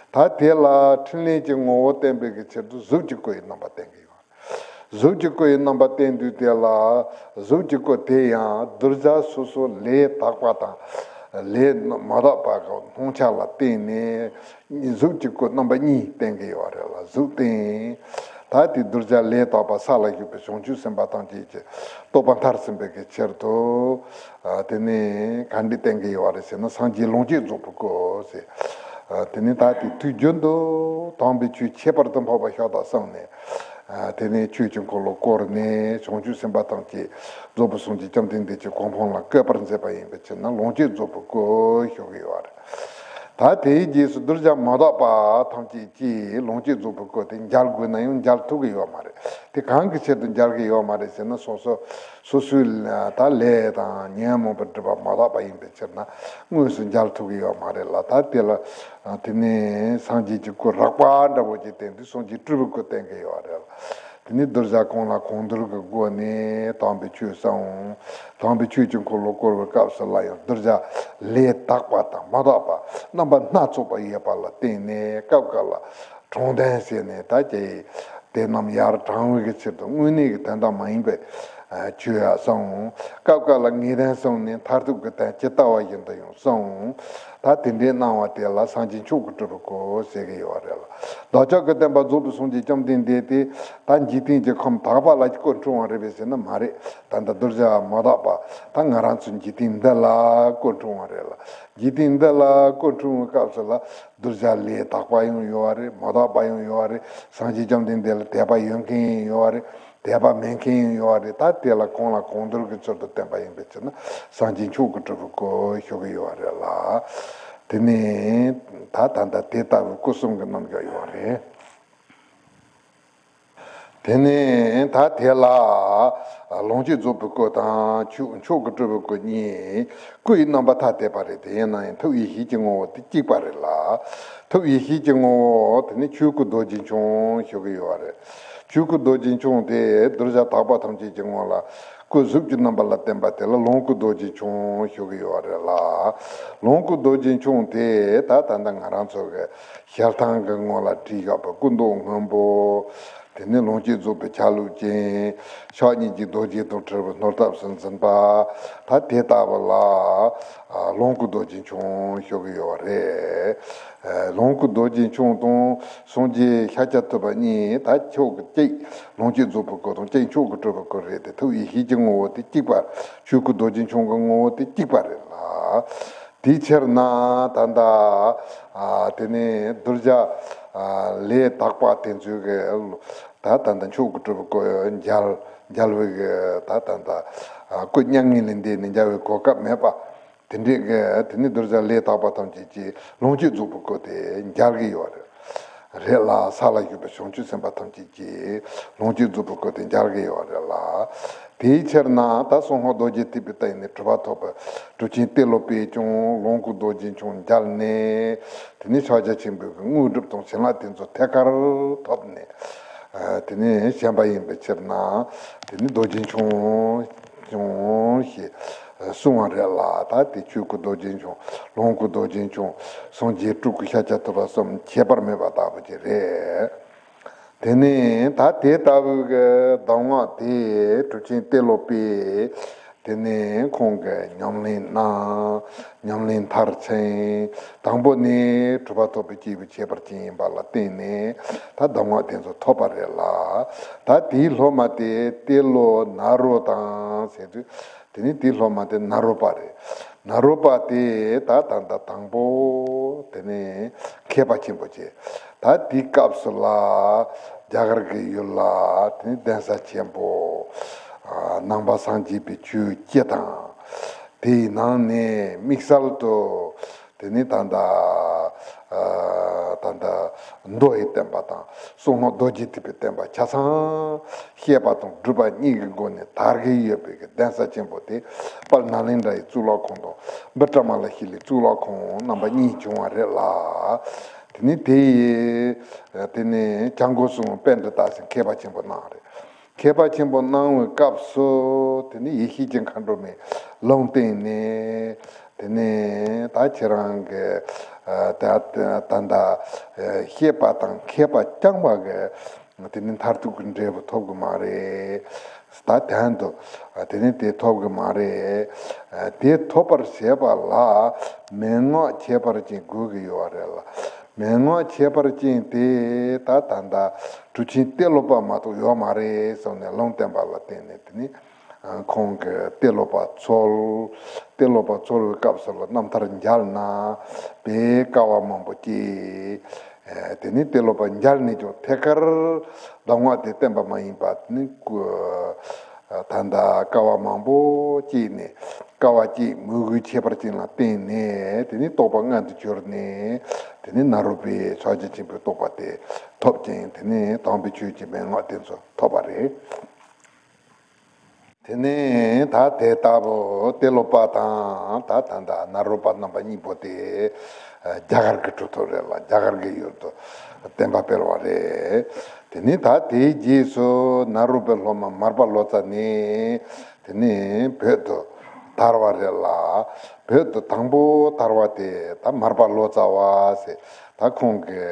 ད་དེ་ལ་འཕྲིན་ལས་ཀྱི་ངོ་བོ་བསྟན་པའི་གི་ཕྱིར་དུ་གཟུགས་ཀྱི་སྐུ་ཡི་རྣམ་པ་བསྟན་གྱི་ཡོད། གཟུགས་ཀྱི་སྐུ་ཡི་རྣམ་པ་བསྟན་དུས་དེ་ལ། གཟུགས་ཀྱི་སྐུ་དེ་ཡང་གདུལ་བྱ་སོ་སོ་ལས་དག་པ་དང་ལས་མ་དག་པ་གི་སྣང་ཆ་ལ་བརྟེན་ནས་གཟུགས་ཀྱི་སྐུ་རྣམ་པ་གཉིས་བསྟན་གྱི་ཡོད་རེད་ལ། གཟུགས་བསྟན། ད་དེ་གདུལ་བྱ་ལས་དག་པ་ས་ལ་བཞུགས་པའི་བྱང་ཆུབ་སེམས་དཔའ་ཐམས་ཅད་ཀྱི་རྟོགས་པ་མཐར་ཕྱིན་པའི་གི་ཕྱིར་དུ། ཨ། དེ་ནས་ག་འདྲས་བསྟན་གྱི་ཡོད་རེད་ཟེར་ན། སངས་རྒྱས་ལོངས་སྤྱོད་རྫོགས་པའི་སྐུ་ཟེར། ཨ། དེ་ནས་ད་དེ་དུས་རྒྱུན་དུ་དམ་པའི་ཆོས་ཁྱད་པར་དུ་འཕགས་པ་ཤ་སྟག་གསུངས་ནས། ཨ། དེ་ནས་ཆོས་ཀྱི་འཁོར་ལོ་བསྐོར་ནས་བྱང་ཆུབ་སེམས་དཔའ་ཐམས་ཅད་རྫོགས་པའི་སངས་རྒྱས་བཅོམ་ལྡན་འདས་ཀྱི་གོ་འཕང་ལ་བཀོད་པར་མཛད་པ་ཡིན་པའི་ཕྱིར་ན་ལོངས་སྤྱོད་རྫོགས་པའི་སྐུ་ཞུ་གི་ཡོད་རེད། ད་དེའི་རྗེས་སུ་གདུལ་བྱ་མ་དག་པ་ཐམས་ཅད་ཀྱིས་ལོངས་སྤྱོད་རྫོགས་པའི་སྐུ་དེ་མཇལ་དགོས་ན་ཡང་མཇལ་ཐུབ་ཀྱི་ཡོད་མ་རེད། དེ་གང་གི་ཕྱིར་དུ་མཇལ་གྱི་ཡོད་མ་རེད་ཟེར་ན། སོ་སོ་སོ་སོའི་ད་ལས་དང་ཉོན་མོངས་པའི་སྒྲིབ་པ་མ་དག་པ་ཡིན་པའི་ཕྱིར་ན་དངོས་སུ་མཇལ་ཐུབ་ཀྱི་ཡོད་མ་རེད་ལ། ད་དེ་ལ་དེ་ནས་སངས་རྒྱས་ཀྱི་སྐུ་རགས་པ་འདྲ་པོ་ཅིག་བསྟན་དུས་སངས་རྒྱས་སྤྲུལ་པའི་སྐུ་བསྟན་གྱི་ཡོད་རེད་ལ། དེ་ནས་གདུལ་བྱ་གང་ལ་གང་འདུལ་གྱི་སྒོ་ནས་དམ་པའི་ཆོས་གསུངས། དམ་པའི་ཆོས་ཀྱི་འཁོར་ལོ་བསྐོར་བའི་སྐབས་སུ་ལ་ཡང་གདུལ་བྱ་ལས་དག་པ་དང་མ་དག་པ་རྣམ་པ་སྣ་ཚོགས་པ་ཡོད་པ་ལ་བརྟེན་ནས་སྐབས་འགའ་ལ་དྲང་དོན་ཟེར་ནས་ད་ཀྱེ་དེ་རྣམས་ཡར་དྲང་བའི་གི་ཕྱིར་དུ་དངོས་གནས་ཀྱི་དོན་དམ་མ་ཡིན་པའི་ཆོས་ཡང་གསུངས། སྐབས་འགའ་ལ་ངེས་དོན་གསུངས་ནས་མཐར་ཐུག་གི་དོན་ཇི་ལྟ་བ་བཞིན་དུ་ཡང་གསུངས། ད་དེ་འདྲའི་གནང་བ་དེ་ལ་སངས་རྒྱས་མཆོག་གི་སྤྲུལ་པའི་སྐུ་ཟེར་གྱི་ཡོད་རེད་ལ། བདག་ཅག་གི་བསྟན་པ་རྫོགས་པའི་སངས་རྒྱས་བཅོམ་ལྡན་འདས་དེ་ད་འཇིག་རྟེན་གྱི་ཁམས་དག་པ་ལ་སྐུ་འཁྲུངས་པ་རེད་པས་ཟེར་ན་མ་རེད། ད་ལྟ་གདུལ་བྱ་མ་དག་པ་ད་ང་རང་ཚོ་འཇིག་རྟེན་འདི་ལ་སྐུ་འཁྲུངས་པ་རེད་ལ། འཇིག་རྟེན་འདི་ལ་སྐུ་འཁྲུངས་པའི་སྐབས་སུ་ལ་གདུལ་བྱ་ལས་དག་པ་ཡང་ཡོད་པ་རེད། མ་དག་པ་ཡང་ཡོད་པ་རེད། སངས་རྒྱས་བཅོམ་ལྡན་འདས་ལ་དད་པ་ཡོད་མཁན་ཡང་ཡོད་པ་རེད། དད་པ་མེད་མཁན་ཡང་ཡོད་པ་རེད། ད་དེ་ལ་གང་ལ་གང་འདུལ་གྱི་ཚུལ་དུ་བསྟན་པ་ཡིན་པའི་ཕྱིར་ན་སངས་རྒྱས་མཆོག་གི་སྤྲུལ་པའི་སྐུ་ཞུ་གི་ཡོད་པ་རེད་ལ། དེ་ནས་ད་ད་ལྟ་དེ་ལྟ་བུའི་སྐུ་གསུམ་གྱི་རྣམ་གཞག་ཡོད་རེད། དེ་ནས་ད་དེ་ལ་ལོངས་སྤྱོད་རྫོགས་པའི་སྐུ་དང་ཆོས་མཆོག་གི་སྤྲུལ་པའི་སྐུ་གཉིས་སྐུ་ཡི་རྣམ་པ་ཐ་དད་པ་རེད། དེ་ཡིན་ན་ཡང་ཐུགས་ཡེ་ཤེས་ཀྱི་ངོ་བོ་དེ་གཅིག་པ་རེད་ལ། ཐུགས་ཡེ་ཤེས་ཀྱི་ངོ་བོ་དེ་ནི་ཆོས་སྐུ་རྡོ་རྗེ་འཆང་ཞུ་གི་ཡོད་པ་རེད། ཆོས་སྐུ་རྡོ་རྗེ་འཆང་དེ་གདུལ་བྱ་དག་པ་ཐམས་ཅད་ཀྱི་ངོ་ལ་སྐུ་གཟུགས་ཀྱི་རྣམ་པ་ལ་བསྟན་པ་དེ་ལ་ལོངས་སྐུ་རྡོ་རྗེ་འཆང་ཞུ་གི་ཡོད་རེད་ལ། ལོངས་སྐུ་རྡོ་རྗེ་འཆང་དེ་ད་ད་ལྟ་ང་རང་ཚོ་གི་ཞལ་ཐང་གི་ངོ་ལ་བྲིས་བཞག་པའི་སྐུ་མདོག་སྔོན་པོ། དེ་ནས་ལོངས་སྤྱོད་རྫོགས་པའི་ཆ་ལུགས་ཅན། ཕྱག་གཉིས་ཀྱིས་རྡོ་རྗེ་དང་འཁྲིལ་བའི་སྣོལ་ཐབས་སུ་འཛིན་པ། ད་དེ་ལྟ་བུ་ལ་ལོངས་སྐུ་རྡོ་རྗེ་འཆང་ཞུ་གི་ཡོད་རེད། ལོངས་སྐུ་རྡོ་རྗེ་འཆང་དང་སངས་རྒྱས་ཤཱཀྱ་ཐུབ་པ་གཉིས་ད་ཕྱོགས་ཀྱི་གཅིག་ལོངས་སྤྱོད་རྫོགས་པའི་སྐུ་དང་གཅིག་མཆོག་གི་སྤྲུལ་པའི་སྐུ་རེད་དེ། ཐུགས་ཡེ་ཤེས་ཀྱི་ངོ་བོ་དེ་གཅིག་པ། ཆོས་སྐུ་རྡོ་རྗེ་འཆང་གི་ངོ་བོ་དེ་གཅིག་པ་རེད་ལ། དེའི་ཕྱིར་ན་ད་ལྟ་དེ་ནས་གདུལ་བྱ་ལས་དག་པ་དེ་ཚོའི་གི་ད་ད་ལྟ་མཆོག་གི་སྤྲུལ་པའི་སྐུ་མཇལ་མཇལ་བའི་གི་ད་ད་ལྟ་སྐུ་མྱ་ངན་ལས་འདས་ནས་མཇལ་བའི་གོ་སྐབས་མེད་པ། དེ་འདྲའི་གི་དེ་ནི་གདུལ་བྱ་ལས་དག་པ་ཐམས་ཅད་ཀྱིས་ལོངས་སྤྱོད་རྫོགས་པའི་སྐུ་དེ་མཇལ་གི་ཡོད་རེད། རེད་ལ། ས་ལ་བཞུགས་པའི་བྱང་ཆུབ་སེམས་དཔའ་ཐམས་ཅད་ཀྱིས་ལོངས་སྤྱོད་རྫོགས་པའི་སྐུ་དེ་མཇལ་གི་ཡོད་རེད་ལ། དེའི་ཕྱིར་ན་ད་གསང་སྔགས་རྡོ་རྗེ་ཐེག་པའི་སྟེང་ནས་གྲུབ་པ་ཐོབ་པའི་གྲུབ་ཆེན་ཏེ་ལོ་པས་ཀྱང་ལོངས་སྐུ་རྡོ་རྗེ་འཆང་མཇལ་ནས། དེ་ནས་ཕྱག་རྒྱ་ཆེན་པོའི་དངོས་གྲུབ་དང་བྱིན་རླབས་དེ་ཚོ་ཐད་ཀར་ཐོབ་ནས། དེ་ནས་བྱོན་པ་ཡིན་པའི་ཕྱིར་ན་དེ་ནི་རྡོ་རྗེ་འཆང་ཀྱང་ཞེས་གསུངས་པ་རེད་ལ། ད་དེ་ཆོས་སྐུ་རྡོ་རྗེ་འཆང་། ལོངས་སྐུ་རྡོ་རྗེ་འཆང་། སངས་རྒྱས་སྤྲུལ་སྐུ་ཤཱཀྱ་ཐུབ་པ་གསུམ་ཁྱད་པར་མེད་པ་ལྟ་བུ་ཅིག་རེད། དེ་ནས་ད་དེ་ལྟ་བུའི་གི་གདམས་ངག་དེ་གྲུབ་ཆེན་ཏེ་ལོ་པས་དེ་ནས་ཁོང་གི་ཉམས་ལེན་གནང་། ཉམས་ལེན་མཐར་ཕྱིན། དང་པོ་ནས་གྲུབ་པ་ཐོབ་པའི་སྐྱེས་བུ་ཁྱད་པར་ཅན་ཡིན་པ་ལ་བརྟེན་ནས་ད་གདམས་ངག་དེ་ཚོ་ཐོབ་པ་རེད་ལ། ད་དེའི་སློབ་མ་དེ་ཏེ་ལོ་ནཱ་རོ་དང་ཟེར་དུས། དེ་ནས་དེའི་སློབ་མ་དེ་ནཱ་རོ་པ་རེད། ནཱ་རོ་པ་དེ་ད་ད་ད་དང་པོ་དེ་ནས་མཁས་པ་ཆེན་པོ་བྱས། ད་དེའི་སྐབས་སུ་ལ་རྒྱ་གར་གྱི་ཡུལ་ལ་དེ་ནས་གདན་ས་ཆེན་པོ་ནང་པ་སངས་རྒྱས་པའི་ཆོས་སྤྱི་དང་། དེའི་ནང་ནས་དམིགས་བསལ་དུ་དེ་ནས་ད་ལྟ་ད་ལྟ་མདོ་ཡི་བསྟན་པ་དང་གསང་སྔགས་རྡོ་རྗེ་ཐེག་པའི་བསྟན་པ་ཆ་ཚང་བཤད་པ་དང་སྒྲུབ་པ་གཉིས་ཀྱི་སྒོ་ནས་དར་གྱི་ཡོད་པའི་གདན་ས་ཆེན་པོ་དེ་དཔལ་ནཱ་ལེནྡྲ་ཡི་གཙུག་ལག་ཁང་དང་བི་ཀྲ་མ་ལ་ཤཱི་ལའི་གཙུག་ལག་ཁང་རྣམ་པ་གཉིས་བྱུང་བ་རེད་ལ། དེ་ནས་དེ་ཡི་དེ་ནས་བྱང་སྒོ་སྲུང་པཎྜི་ཏ་ཟེར་མཁས་པ་ཆེན་པོ་གནང་རེད། མཁས་པ་ཆེན་པོ་གནང་བའི་སྐབས་སུ་དེ་ནས་ཡེ་ཤེས་ཀྱི་མཁའ་འགྲོ་མའི་ལུང་བསྟན་ནས། དེ་ནས་ད་ཁྱེད་རང་གི་ད་ད་ད་བཤད་པ་དང་མཁས་པ་རྐྱང་པ་གི་དེ་ནས་མཐར་ཐུག་གི་འབྲས་བུ་ཐོབ་གི་མ་རེད། ད་དོན་དུ་དེ་ནས་དེ་ཐོབ་གི་མ་རེད། དེ་ཐོབ་པར་བྱེད་པ་ལ་མན་ངག་ཁྱད་པར་ཅན་དགོས་ཀྱི་ཡོད་རེད་ལ། མན་ངག་ཁྱད་པར་ཅན་དེ་ད་ད་ལྟ་གྲུབ་ཆེན་ཏེ་ལོ་པ་མ་གཏོགས་ཡོད་མ་རེད་གསུངས་ནས་ལུང་བསྟན་པ་ལ་བརྟེན་ནས་དེ་ནི་ཁོང་གིས་ཏེ་ལོ་པ་འཚོལ། ཏེ་ལོ་པ་འཚོལ་བའི་སྐབས་སུ་ལ་རྣམ་ཐར་མཇལ་ན་དཔེ་དཀའ་བ་མང་པོ་སྐྱེས། དེ་ནི་ཏེ་ལོ་པ་མཇལ་ནས་ཀྱང་ཐད་ཀར་གདམས་ངག་དེ་བསྟན་པ་མ་ཡིན་པ་དེ་ནི་ད་ལྟ་དཀའ་བ་མང་པོ་སྐྱེས་ནས། དཀའ་བ་སྐྱེས་མོས་གུས་ཁྱད་པར་ཅན་ལ་བརྟེན་ནས་དེ་ནི་རྟོགས་པ་མངོན་དུ་གྱུར་ནས། དེ་ནི་ནཱ་རོ་པའི་ཕྱག་རྒྱ་ཆེན་པོའི་རྟོགས་པ་དེ་ཐོབ་ཅིང་། དེ་ནི་དམ་པའི་ཆོས་ཀྱི་མན་ངག་དེ་ཚོ་ཐོབ་པ་རེད། དེ་ནས་ད་དེ་ལྟ་བུ་ཏེ་ལོ་པ་དང་ད་ད་ད་ནཱ་རོ་པ་རྣམ་པ་གཉིས་པོ་དེ་རྒྱ་གར་གྱི་གྲུབ་ཐོབ་རེད་ལ། རྒྱ་གར་གྱི་ཡུལ་དུ་བསྟན་པ་སྤེལ་བ་རེད། དེ་ནས་ད་དེའི་རྗེས་སུ་ནཱ་རོ་པའི་སློབ་མ་མར་པ་ལོ་ཙཱ་ནི་དེ་ནས་བོད་དུ་དར་བ་རེད་ལ། བོད་དུ་དང་པོ་དར་བ་དེ་ད་མར་པ་ལོ་ཙཱ་བ་ཟེར། ད་ཁོང་གི་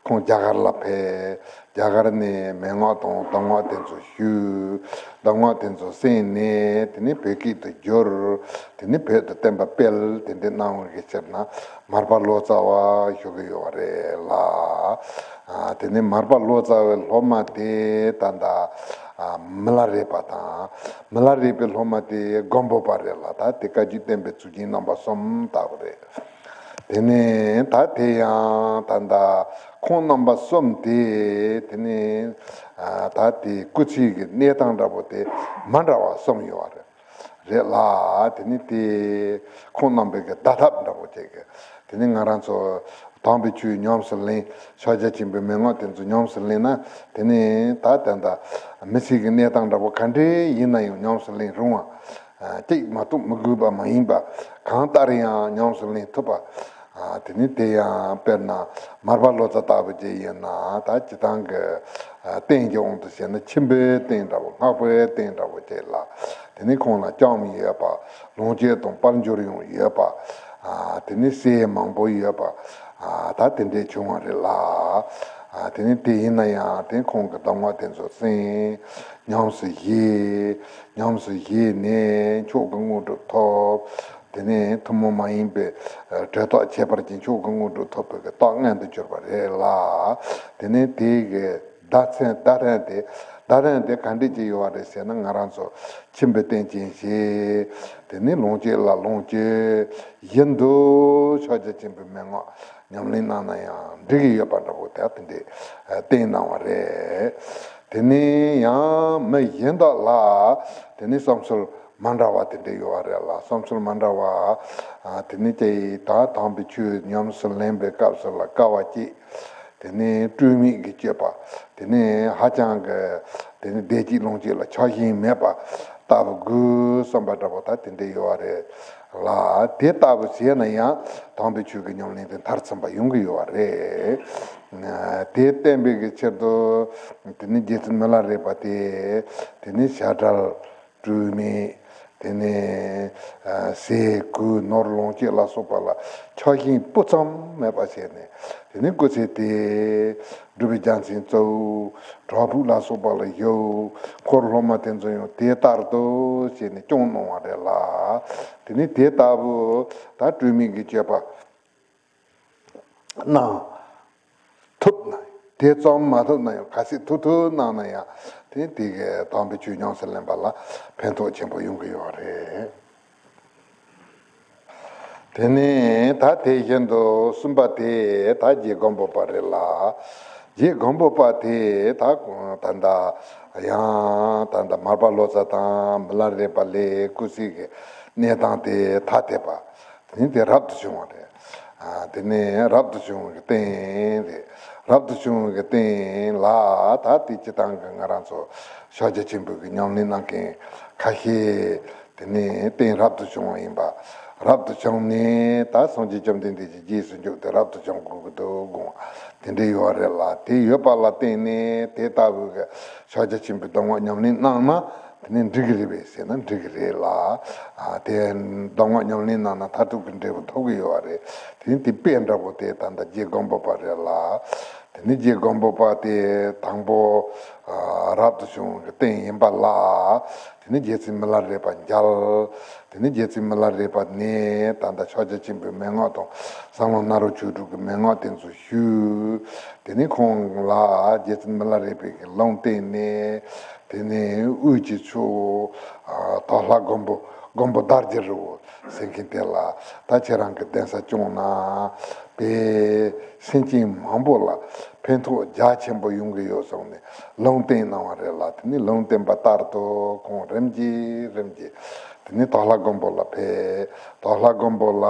ཁོང་རྒྱ་གར་ལ་ཕེབས། རྒྱ་གར་ནས་མན་ངག་དང་གདམས་ངག་དེ་ཚོ་ཞུས། གདམས་ངག་དེ་ཚོ་གསན་ནས་དེ་ནས་བོད་སྐད་དུ་བསྒྱུར། དེ་ནས་བོད་དུ་བསྟན་པ་སྤེལ། དེ་འདྲའི་གནང་བའི་ཕྱིར་ན་མར་པ་ལོ་ཙཱ་བ་ཞུ་གི་ཡོད་རེད་ལ། ཨ། དེ་ནས་མར་པ་ལོ་ཙཱ་བའི་སློབ་མ་དེ་ད་ལྟ་ཨ། མི་ལ་རས་པ་དང་། མི་ལ་རས་པའི་སློབ་མ་དེ་མགོན་པོ་པ་རེད་ལ། ད་དེ་བཀའ་བརྒྱུད་བསྟན་པའི་གཙུག་རྒྱན་རྣམ་པ་གསུམ་ལྟ་བུ་རེད། དེ་ནས་ད་དེ་ཡང་ད་ལྟ་ཁོང་རྣམ་པ་གསུམ་དེ་དེ་ནས་ཨ། ད་དེ་སྐུ་ཚེ་གི་གནས་སྟངས་འདྲ་པོ་དེ་མ་འདྲ་བ་གསུམ་ཡོད་པ་རེད། རེད་ལ། དེ་ནི་དེ་ཁོང་རྣམ་པའི་གི་བརྡ་ཐབས་འདྲ་པོ་བྱེད་གི། དེ་ནི་ང་རང་ཚོ་དམ་པའི་ཆོས་ཉམས་སུ་ལེན། ཕྱག་རྒྱ་ཆེན་པོའི་མན་ངག་དེ་ཚོ་ཉམས་སུ་ལེན་ན། དེ་ནི་ད་ད་ད་མི་ཚེ་གི་གནས་སྟངས་འདྲ་པོ་ག་འདྲའི་ཡིན་ན་ཡང་ཉམས་སུ་ལེན་རུང་བ། གཅིག་མ་གཏོགས་མི་དགོས་པ་མ་ཡིན་པ། གང་ལྟར་ཡང་ཉམས་སུ་ལེན་ཐུབ་པ། ཨ། དེ་ནི་དེ་ཡང་དཔེར་ན་མར་པ་ལོ་ཙཱ་ལྟ་བུ་ཅིག་ཡིན་ན་ད་སྤྱིར་བཏང་གི་ཨ། རྟེན་གྱི་དབང་དུ་བྱས་ན་ཁྱིམ་པའི་རྟེན་འདྲ་བོ། སྔགས་པའི་རྟེན་འདྲ་བོ་ཅིག་ལ། དེ་ནི་ཁོང་ལ་ལྕམ་ཡོད་པ། ལོངས་སྤྱོད་དང་དཔལ་འབྱོར་ཡང་ཡོད་པ། ཨ། དེ་ནི་སྲས་མང་པོ་ཡོད་པ། ཨ། ད་དེ་འདྲས་བྱུང་བ་རེད་ལ། ཨ། དེ་ནི་དེ་ཡིན་ན་ཡང་དེ་ཁོང་གི་གདམས་ངག་དེ་ཚོ་གསན། ཉམས་སུ་བཞེས། ཉམས་སུ་བཞེས་ནས་མཆོག་གི་དངོས་གྲུབ་ཐོབ། དེ་ནས་ཐུན་མོང་མ་ཡིན་པའི་ཨ། གྲོལ་ཐོབ་ཁྱད་པར་ཅན་མཆོག་གི་དངོས་གྲུབ་ཐོབ་པའི་གི་རྟགས་མངོན་དུ་གྱུར་པ་རེད་ལ། དེ་ནས་དེའི་གི་བརྡ་མཚོན་བརྡ་རིམ་དེ། བརྡ་རིམ་དེ་ག་འདྲས་ཅིག་ཡོད་པ་རེད་ཟེར་ན། ང་རང་ཚོ་ཁྱིམ་པའི་རྟེན་ཅན་བཞེས། དེ་ནས་ལོངས་སྤྱོད་ལ་ལོངས་སྤྱོད། བཞིན་དུ་ཕྱག་རྒྱ་ཆེན་པོའི་མན་ངག་ཉམས་ལེན་གནང་ན་ཡང་འགྲིག་གི་ཡོད་པ་འདྲ་པོ་དེ་དེ་འདྲས་བསྟན་གནང་བ་རེད། དེ་ནས་ཡང་མི་གཞན་དག་ལ་དེ་ནས་བསམ་ཚུལ་མ་འདྲ་བ་དེ་འདྲས་ཡོད་པ་རེད་ལ། བསམ་ཚུལ་མ་འདྲ་བ། ཨ། དེ་ནས་ཀྱེ་ད་དམ་པའི་ཆོས་ཉམས་སུ་ལེན་པའི་སྐབས་སུ་ལ་དཀའ་བ་སྤྱད། དེ་ནས་སྤྲོས་མེད་ཀྱི་སྤྱོད་པ། དེ་ནས་ཧ་ཅང་གི་དེ་ནས་བདེ་སྐྱིད་ལོངས་སྤྱོད་ལ་ཆགས་ཞེན་མེད་པ་ལྟ་བུ་དགོས་བསམ་པ་འདྲ་པོ་ད་དེ་འདྲས་ཡོད་པ་རེད་ལ། དེ་ལྟ་བུ་བྱས་ན་ཡང་དམ་པའི་ཆོས་ཀྱི་ཉམས་ལེན་དེ་མཐར་ཕྱིན་པ་ཡོང་གི་ཡོད་པ་རེད། ཨ། དེ་བསྟན་པའི་གི་ཕྱིར་དུ་དེ་ནས་རྗེ་བཙུན་མི་ལ་རས་པ་དེ་དེ་ནས་བྱ་བྲལ། སྤྲོས་མེད། དེ་ནས་ཨ། ཟས་གོས་ནོར་ལོངས་སྤྱོད་ལ་སོགས་པ་ལ་ཆགས་ཞེན་སྤུ་ཙམ་མེད་པ་བྱས་ནས། དེ་ནས་སྐུ་ཚེ་དེ་སྒྲུབ་པའི་རྒྱལ་མཚན་གཙོ་བོ་བྲག་ཕུག་ལ་སོགས་པ་ལ་བཞུགས། འཁོར་སློབ་མ་དེ་ཚོ་ཡང་དེ་ལྟར་དུ་བྱས་ནས་སྐྱོང་གནང་བ་རེད་ལ། དེ་ནས་དེ་ལྟ་བུ་ད་སྤྲོས་མེད་ཀྱི་སྤྱོད་པ་གནང་ཐུབ་ན། དེ་ཙམ་མ་ཐུབ་ན་ཡང་གལ་སྲིད་ཐུབ་ཐུབ་གནང་ན་ཡང་དེ་དེ་གའི་དམ་པའི་ཆོས་ཉམས་སུ་ལེན་པ་ལ་ཕན་ཐོགས་ཆེན་པོ་ཡོང་གི་ཡོད་རེད། དེ་ནས་ད་དེ་བཞིན་དུ་གསུམ་པ་དེ་ད་རྗེ་སྒམ་པོ་པ་རེད་ལ། རྗེ་སྒམ་པོ་པ་དེ་ད་ད་ལྟ་ཡང་ད་ལྟ་མར་པ་ལོ་ཙཱ་དང་མི་ལ་རས་པ་ལས་སྐུ་ཚེ་གི་གནས་སྟངས་དེ་ཐ་དད་པ། དེ་ནི་དེ་རབ་ཏུ་བྱུང་བ་རེད། ཨ། དེ་ནི་རབ་ཏུ་བྱུང་བའི་རྟེན་རེད། རབ་ཏུ་བྱུང་བའི་རྟེན་ལ་ད་དེ་སྤྱིར་བཏང་གི་ང་རང་ཚོ་ཕྱག་རྒྱ་ཆེན་པོའི་གི་ཉམས་ལེན་གནང་མཁན་ཁ་ཤས། དེ་ནི་རྟེན་རབ་ཏུ་བྱུང་བ་ཡིན་པ། རབ་ཏུ་བྱུང་ནས་ད་སངས་རྒྱས་བཅོམ་ལྡན་འདས་ཀྱི་རྗེས་སུ་འཇུག་སྟེ་རབ་ཏུ་བྱུང་དགོས་ཀྱི་འདུག་དགོངས་པ་དེ་འདྲ་ཡོད་རེད་ལ། དེ་ཡོད་པ་ལ་བརྟེན་ནས་དེ་ལྟ་བུའི་གི་ཕྱག་རྒྱ་ཆེན་པོའི་གདམས་ངག་ཉམས་ལེན་གནང་ན་དེ་ནི་འགྲིག་གི་རེད་པས་ཟེར་ན་འགྲིག་གི་རེད་ལ། ཨ། དེ་གདམས་ངག་ཉམས་ལེན་གནང་ན་མཐར་ཐུག་གི་འབྲས་བུ་ཐོབ་ཀྱི་ཡོད་རེད། དེ་ནི་དེ་དཔེ་འདྲ་པོ་དེ་ད་ལྟ་རྗེ་སྒམ་པོ་པ་རེད་ལ། དེ་ནི་རྗེ་སྒམ་པོ་པ་དེ་དང་པོ་ཨ། རབ་ཏུ་བྱུང་བའི་རྟེན་ཡིན་པ་ལ། དེ་ནས་རྗེ་བཙུན་མི་ལ་རས་པ་མཇལ། དེ་ནས་རྗེ་བཙུན་མི་ལ་རས་པ་ནས་ད་ལྟ་ཕྱག་རྒྱ་ཆེན་པོའི་མན་ངག་དང་གསང་སྔགས་ནཱ་རོ་ཆོས་དྲུག་གི་མན་ངག་དེ་ཚོ་ཞུས། དེ་ནས་ཁོང་ལ་རྗེ་བཙུན་མི་ལ་རས་པའི་གི་ལུང་བསྟན་ནས། དེ་ནས་དབུས་ཀྱི་ཕྱོགས་ཨ། དྭགས་ལྷ་མགོན་པོ་མགོན་པོ་དར་གྱི་རི་བོ་ཟེར་མཁན་དེ་ལ་ད་ཁྱེད་རང་གི་གདན་ས་སྐྱོང་ན་དཔེ་སེམས་ཅན་མང་པོ་ལ་ཕན་ཐོགས་རྒྱ་ཆེན་པོ་ཡོང་གི་ཡོད་གསུངས་ནས་ལུང་བསྟན་གནང་བ་རེད་ལ། དེ་ནས་ལུང་བསྟན་པ་ལྟར་དུ་ཁོང་རིམ་གྱིས་རིམ་གྱིས་དེ་ནས་དྭགས་ལྷ་མགོན་པོ་ལ་ཕེབས། དྭགས་ལྷ་མགོན་པོ་ལ་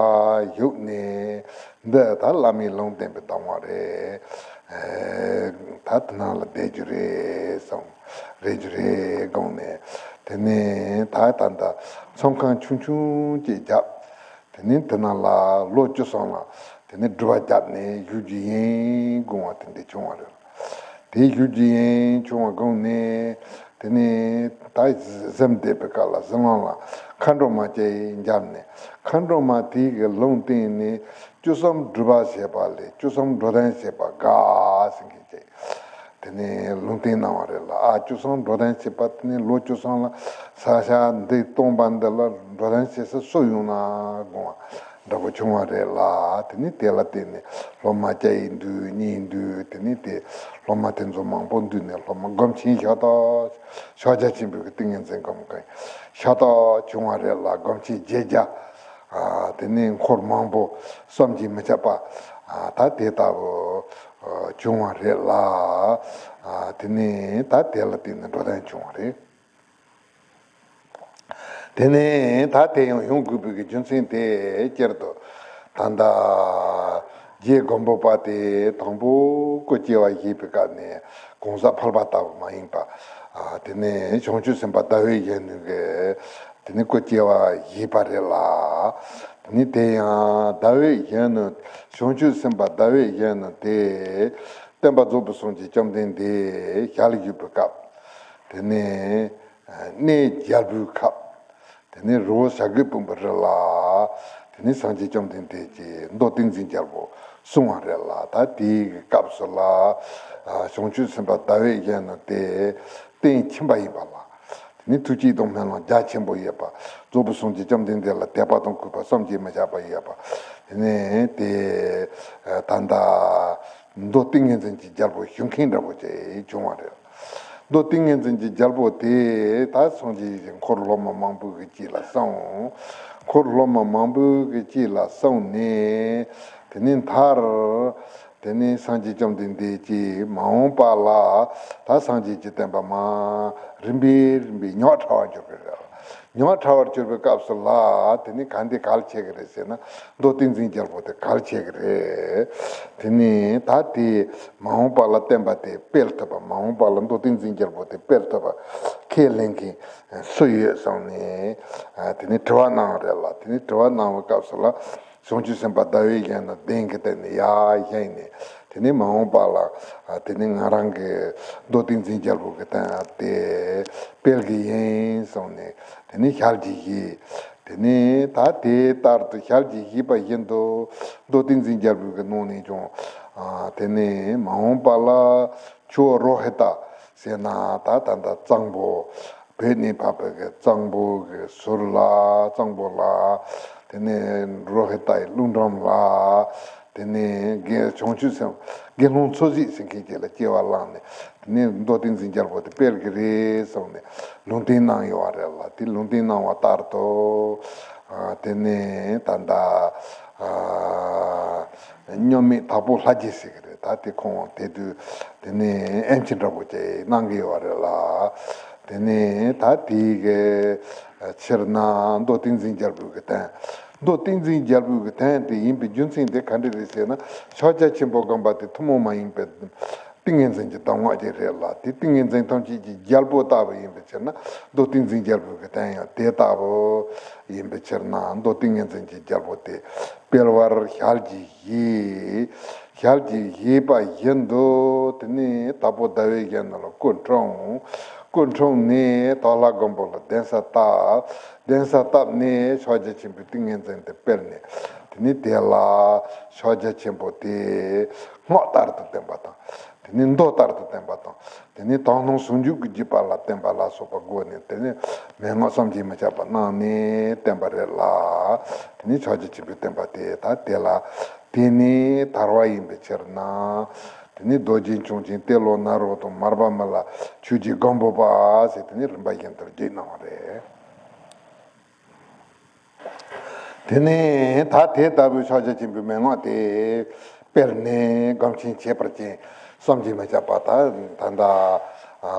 བཞུགས་ནས་འདི་ད་བླ་མའི་ལུང་བསྟན་པའི་གདམས་ངག་རེད། ཨེ། ད་དེ་ནང་ལ་བསྡད་རྒྱུ་རེད་གསུངས། རེད་རྒྱུ་རེད་དགོངས་ནས། དེ་ནས་ད་ད་ད་ཚོམས་ཁང་ཆུང་ཆུང་ཅིག་བརྒྱབ། དེ་ནས་དེ་ནང་ལ་ལོ་བཅུ་གསུམ་ལ་དེ་ནས་སྒྲུབ་པ་བརྒྱབ་ནས་བཞུགས་རྒྱུ་ཡིན་དགོངས་པ་དེ་འདྲ་བྱུང་བ་རེད། དེ་བཞུགས་རྒྱུ་ཡིན་བྱུང་བ་དགོངས་ནས། དེ་ནས་ད་གཟིམ་བསྡད་པའི་སྐབས་ལ་གཟིམ་ལམ་ལ་མཁའ་འགྲོ་མ་ཅིག་འབྱོར་ནས། མཁའ་འགྲོ་མ་དེ་གི་ལུང་བསྟན་ནས། བཅུ་གསུམ་སྒྲུབ་པ་བྱས་པ་ལས་བཅུ་གསུམ་འགྲོ་དོན་བྱེད་པ་དགའ་ཟེར་མཁན་ཅིག་དེ་ནས་ལུང་བསྟན་གནང་བ་རེད་ལ། ཨ་བཅུ་གསུམ་འགྲོ་དོན་བྱེད་པ་དེ་ནས་ལོ་བཅུ་གསུམ་ལ་ས་ཆ་འདི་སྟོང་པ་འདི་ལ་འགྲོ་དོན་བྱེད་ས་སུ་ཡོང་ན་དགོངས་པ་འདྲ་པོ་བྱུང་བ་རེད་ལ། དེ་ནས་དེ་ལ་བརྟེན་ནས་སློབ་མ་བསྐྱལ་ཡིན་དུས་རྙེད་དུས། དེ་ནས་དེ་སློབ་མ་དེ་ཚོ་མང་པོ་འདུས་ནས་སློབ་མ་སྒོམ་ཆེན་ཤ་སྟག་ཕྱག་རྒྱ་ཆེན་པོའི་གི་ཏིང་ངེ་འཛིན་སྒོམ་མཁན་ཤ་སྟག་བྱུང་བ་རེད་ལ། སྒོམ་ཆེན་བརྒྱད་བརྒྱ། ཨ་དེ་ནས་འཁོར་མང་པོ་བསམ་གྱིས་མི་ཁྱབ་པ་ཨ་ད་དེ་ལྟ་བུ་ཨ་བྱུང་བ་རེད་ལ། ཨ་དེ་ནས་ད་དེ་ལ་བརྟེན་ནས་འགྲོ་དོན་བྱུང་བ་རེད། དེ་ནས་ད་དེ་ཡང་ཡོང་དགོས་པའི་གི་རྒྱུ་མཚན་དེ་སྤྱིར་དུ་ད་ལྟ་རྗེ་སྒམ་པོ་པ་དེ་དང་པོ་སྐུ་སྐྱེ་བ་བཞེས་པའི་སྐབས་ནས་གང་ཟག་ཕལ་པ་ལྟ་བུ་མ་ཡིན་པ། ཨ་དེ་ནས་བྱང་ཆུབ་སེམས་དཔའ་ཟླ་བའི་གཞོན་ནུ་གི་དེ་ནས་སྐུ་སྐྱེ་བ་བཞེས་པ་རེད་ལ། དེ་ནས་དེ་ཡང་ཟླ་བའི་གཞོན་ནུ། བྱང་ཆུབ་སེམས་དཔའ་ཟླ་བའི་གཞོན་ནུ་དེ་སྟོན་པ་རྫོགས་པའི་སངས་རྒྱས་བཅོམ་ལྡན་འདས་ཞལ་བཞུགས་པའི་སྐབས། དེ་ནས་གནས་རྒྱལ་པོའི་ཁབ། དེ་ནས་རི་བོ་བྱ་རྒོད་ཕུང་པོའི་རི་ལ། དེ་ནས་སངས་རྒྱས་བཅོམ་ལྡན་འདས་ཀྱིས་མདོ་ཏིང་འཛིན་རྒྱལ་པོ་གསུངས་པ་རེད་ལ། ད་དེའི་སྐབས་སུ་ལ་བྱང་ཆུབ་སེམས་དཔའ་ཟླ་བའི་གཞོན་ནུ་དེ་རྟེན་ཁྱིམ་པ་ཡིན་པ་ལ། དེ་ནས་ཐུགས་བསྐྱེད་དང་སྨོན་ལམ་རྒྱ་ཆེན་པོ་ཡོད་པ། རྫོགས་པའི་སངས་རྒྱས་བཅོམ་ལྡན་འདས་ལ་དད་པ་དང་གུས་པ་བསམ་གྱིས་མི་ཁྱབ་པ་ཡོད་པ། དེ་ནས་དེ་ད་ལྟ་མདོ་ཏིང་ངེ་འཛིན་གྱི་རྒྱལ་པོ་ཞུ་མཁན་འདྲ་པོ་ཅིག་བྱུང་བ་རེད། མདོ་ཏིང་ངེ་འཛིན་གྱི་རྒྱལ་པོ་དེ་ད་སངས་རྒྱས་ཀྱི་འཁོར་སློབ་མ་མང་པོ་གི་དཀྱིལ་ལ་སོང་། འཁོར་སློབ་མ་མང་པོ་གི་དཀྱིལ་ལ་སོང་ནས། དེ་ནས་མཐར། དེ་ནས་སངས་རྒྱས་བཅོམ་ལྡན་འདས་ཀྱིས་མ་འོངས་པ་ལ་ད་སངས་རྒྱས་ཀྱི་བསྟན་པ་མ་རིམ་པས་རིམ་པས་ཉག་ཕྲ་བར་གྱུར་གི་རེད། ཉག་ཕྲ་བར་གྱུར་པའི་སྐབས་སུ་ལ་དེ་ནས་ག་འདི་གལ་ཆེ་གི་རེད་ཟེར་ན། མདོ་ཏིང་འཛིན་རྒྱལ་པོ་དེ་གལ་ཆེ་གི་རེད། དེ་ནས་ད་དེ་མ་འོངས་པ་ལ་བསྟན་པ་དེ་སྤེལ་ཐུབ་པ། མ་འོངས་པ་ལ་མདོ་ཏིང་འཛིན་རྒྱལ་པོ་དེ་སྤེལ་ཐུབ་པ་ཁས་ལེན་མཁན་སུ་ཡོད་བསམ་ནས་དེ་ནས་དྲི་བ་གནང་བ་རེད་ལ། དེ་ནས་དྲི་བ་གནང་བའི་སྐབས་སུ་ལ། བྱང་ཆུབ་སེམས་དཔའ་ཟླ་བའི་གཞོན་ནུ་གདན་གྱི་སྟེང་ནས་ཡར་བཞེངས་ནས། དེ་ནས་མ་འོངས་པ་ལ་དེ་ནས་ང་རང་གི་མདོ་ཏིང་འཛིན་རྒྱལ་པོ་གི་སྟེང་དེ་སྤེལ་གི་ཡིན་གསུངས་ནས། དེ་ནས་ཞལ་གྱིས་བཞེས། དེ་ནས་ད་དེ་ལྟར་དུ་ཞལ་གྱིས་བཞེས་པ་བཞིན་དུ་མདོ་ཏིང་འཛིན་རྒྱལ་པོ་གི་ནང་ནས་ཀྱང་དེ་ནས་མ་འོངས་པ་ལ་ཁྱོད་རོ་ཧི་ཏ་ཟེར་ན་ད་ད་ད་གཙང་པོ། བོད་ནས་ཕབ་པའི་གི་གཙང་པོ་གི་ཟུར་ལ། གཙང་པོ་ལ། དེ་ནས་རོ་ཧི་ཏའི་ཀླུང་འགྲམ་ལ། དེ་ནས་དགེ་བྱང་ཆུབ་སེམས་དགེ་སློང་འཚོ་བྱེད་ཟེར་མཁན་ཅིག་ལ་སྐྱེ་བ་བླངས་ནས། དེ་ནས་མདོ་ཏིང་འཛིན་རྒྱལ་པོ་དེ་སྤེལ་གི་རེད་གསུངས་ནས་ལུང་བསྟན་གནང་ཡོད་པ་རེད་ལ། དེ་ལུང་བསྟན་གནང་བ་ལྟར་དུ། ཨ་དེ་ནས་ད་ལྟ་ཨ་མཉམ་མེད་དྭགས་པོ་ལྷ་རྗེ་ཟེར་གི་རེད། ད་དེ་ཁོང་དེ་དུས་དེ་ནས་ཨེམ་ཆི་འདྲ་པོ་ཅིག་གནང་གི་ཡོད་པ་རེད་ལ། དེ་ནས་ད་དེའི་གི་ཕྱིར་ན་མདོ་ཏིང་འཛིན་རྒྱལ་པོའི་གི་དོན། མདོ་ཏིང་འཛིན་རྒྱལ་པོའི་གི་དོན་དེ་ཡིན་པའི་རྒྱུ་མཚན་དེ་ག་འདྲ་རེད་ཟེར་ན། ཕྱག་རྒྱ་ཆེན་པོ་སྒོམ་པ་དེ་ཐུན་མོང་མ་ཡིན་པའི་ཏིང་ངེ་འཛིན་གྱི་གདམས་ངག་ཅིག་རེད་ལ། དེ་ཏིང་ངེ་འཛིན་ཐམས་ཅད་ཀྱི་རྒྱལ་པོ་ལྟ་བུ་ཡིན་པའི་ཕྱིར་ན། མདོ་ཏིང་འཛིན་རྒྱལ་པོའི་གི་དོན་ཡང་དེ་ལྟ་བུ་ཡིན་པའི་ཕྱིར་ན། མདོ་ཏིང་ངེ་འཛིན་གྱི་རྒྱལ་པོ་དེ་སྤེལ་བར་ཞལ་གྱིས་བཞེས། ཞལ་གྱིས་བཞེས་པ་བཞིན་དུ་དེ་ནས་དྭགས་པོ་ཟླ་བའི་གཞོན་ནུ་ལ་སྐུ་འཁྲུངས། སྐུ་འཁྲུངས་ནས་དྭགས་ལྷ་སྒམ་པོ་ལ་གདན་ས་བཏབ། གདན་ས་བཏབ་ནས་ཕྱག་རྒྱ་ཆེན་པོའི་ཏིང་ངེ་འཛིན་དེ་སྤེལ་ནས། དེ་ནས་དེ་ལ་ཕྱག་རྒྱ་ཆེན་པོ་དེ་སྔགས་ལྟར་དུ་བསྟན་པ་དང་། དེ་ནས་མདོ་ལྟར་དུ་བསྟན་པ་དང་། དེ་ནས་དག་སྣང་ཟུང་འཇུག་གི་བརྒྱུད་པ་ལ་བརྟེན་པ་ལ་སོགས་པ་བགོས་ནས། དེ་ནས་མན་ངག་བསམ་གྱིས་མི་ཁྱབ་པ་གནང་ནས་བསྟན་པ་རེད་ལ། དེ་ནས་ཕྱག་རྒྱ་ཆེན་པོའི་བསྟན་པ་དེ་ད་དེ་ལ་དེ་ནས་དར་བ་ཡིན་པའི་ཕྱིར་ན། དེ་ནས་རྡོ་རྗེ་འཆང་ཆེན་ཏེ་ལོ་ནཱ་རོ་དང་མར་པ་མི་ལ་ཆོས་རྗེ་སྒམ་པོ་པ་ཟེར་དེ་ནས་རིམ་པ་བཞིན་དུ་བརྒྱུད་གནང་བ་རེད། དེ་ནས་ད་དེ་ལྟ་བུའི་ཕྱག་རྒྱ་ཆེན་པོའི་མན་ངག་དེ་སྤེལ་ནས་སྒོམ་ཆེན་ཁྱད་པར་ཅན་བསམ་གྱིས་མི་ཁྱབ་པ། ད་ད་ལྟ་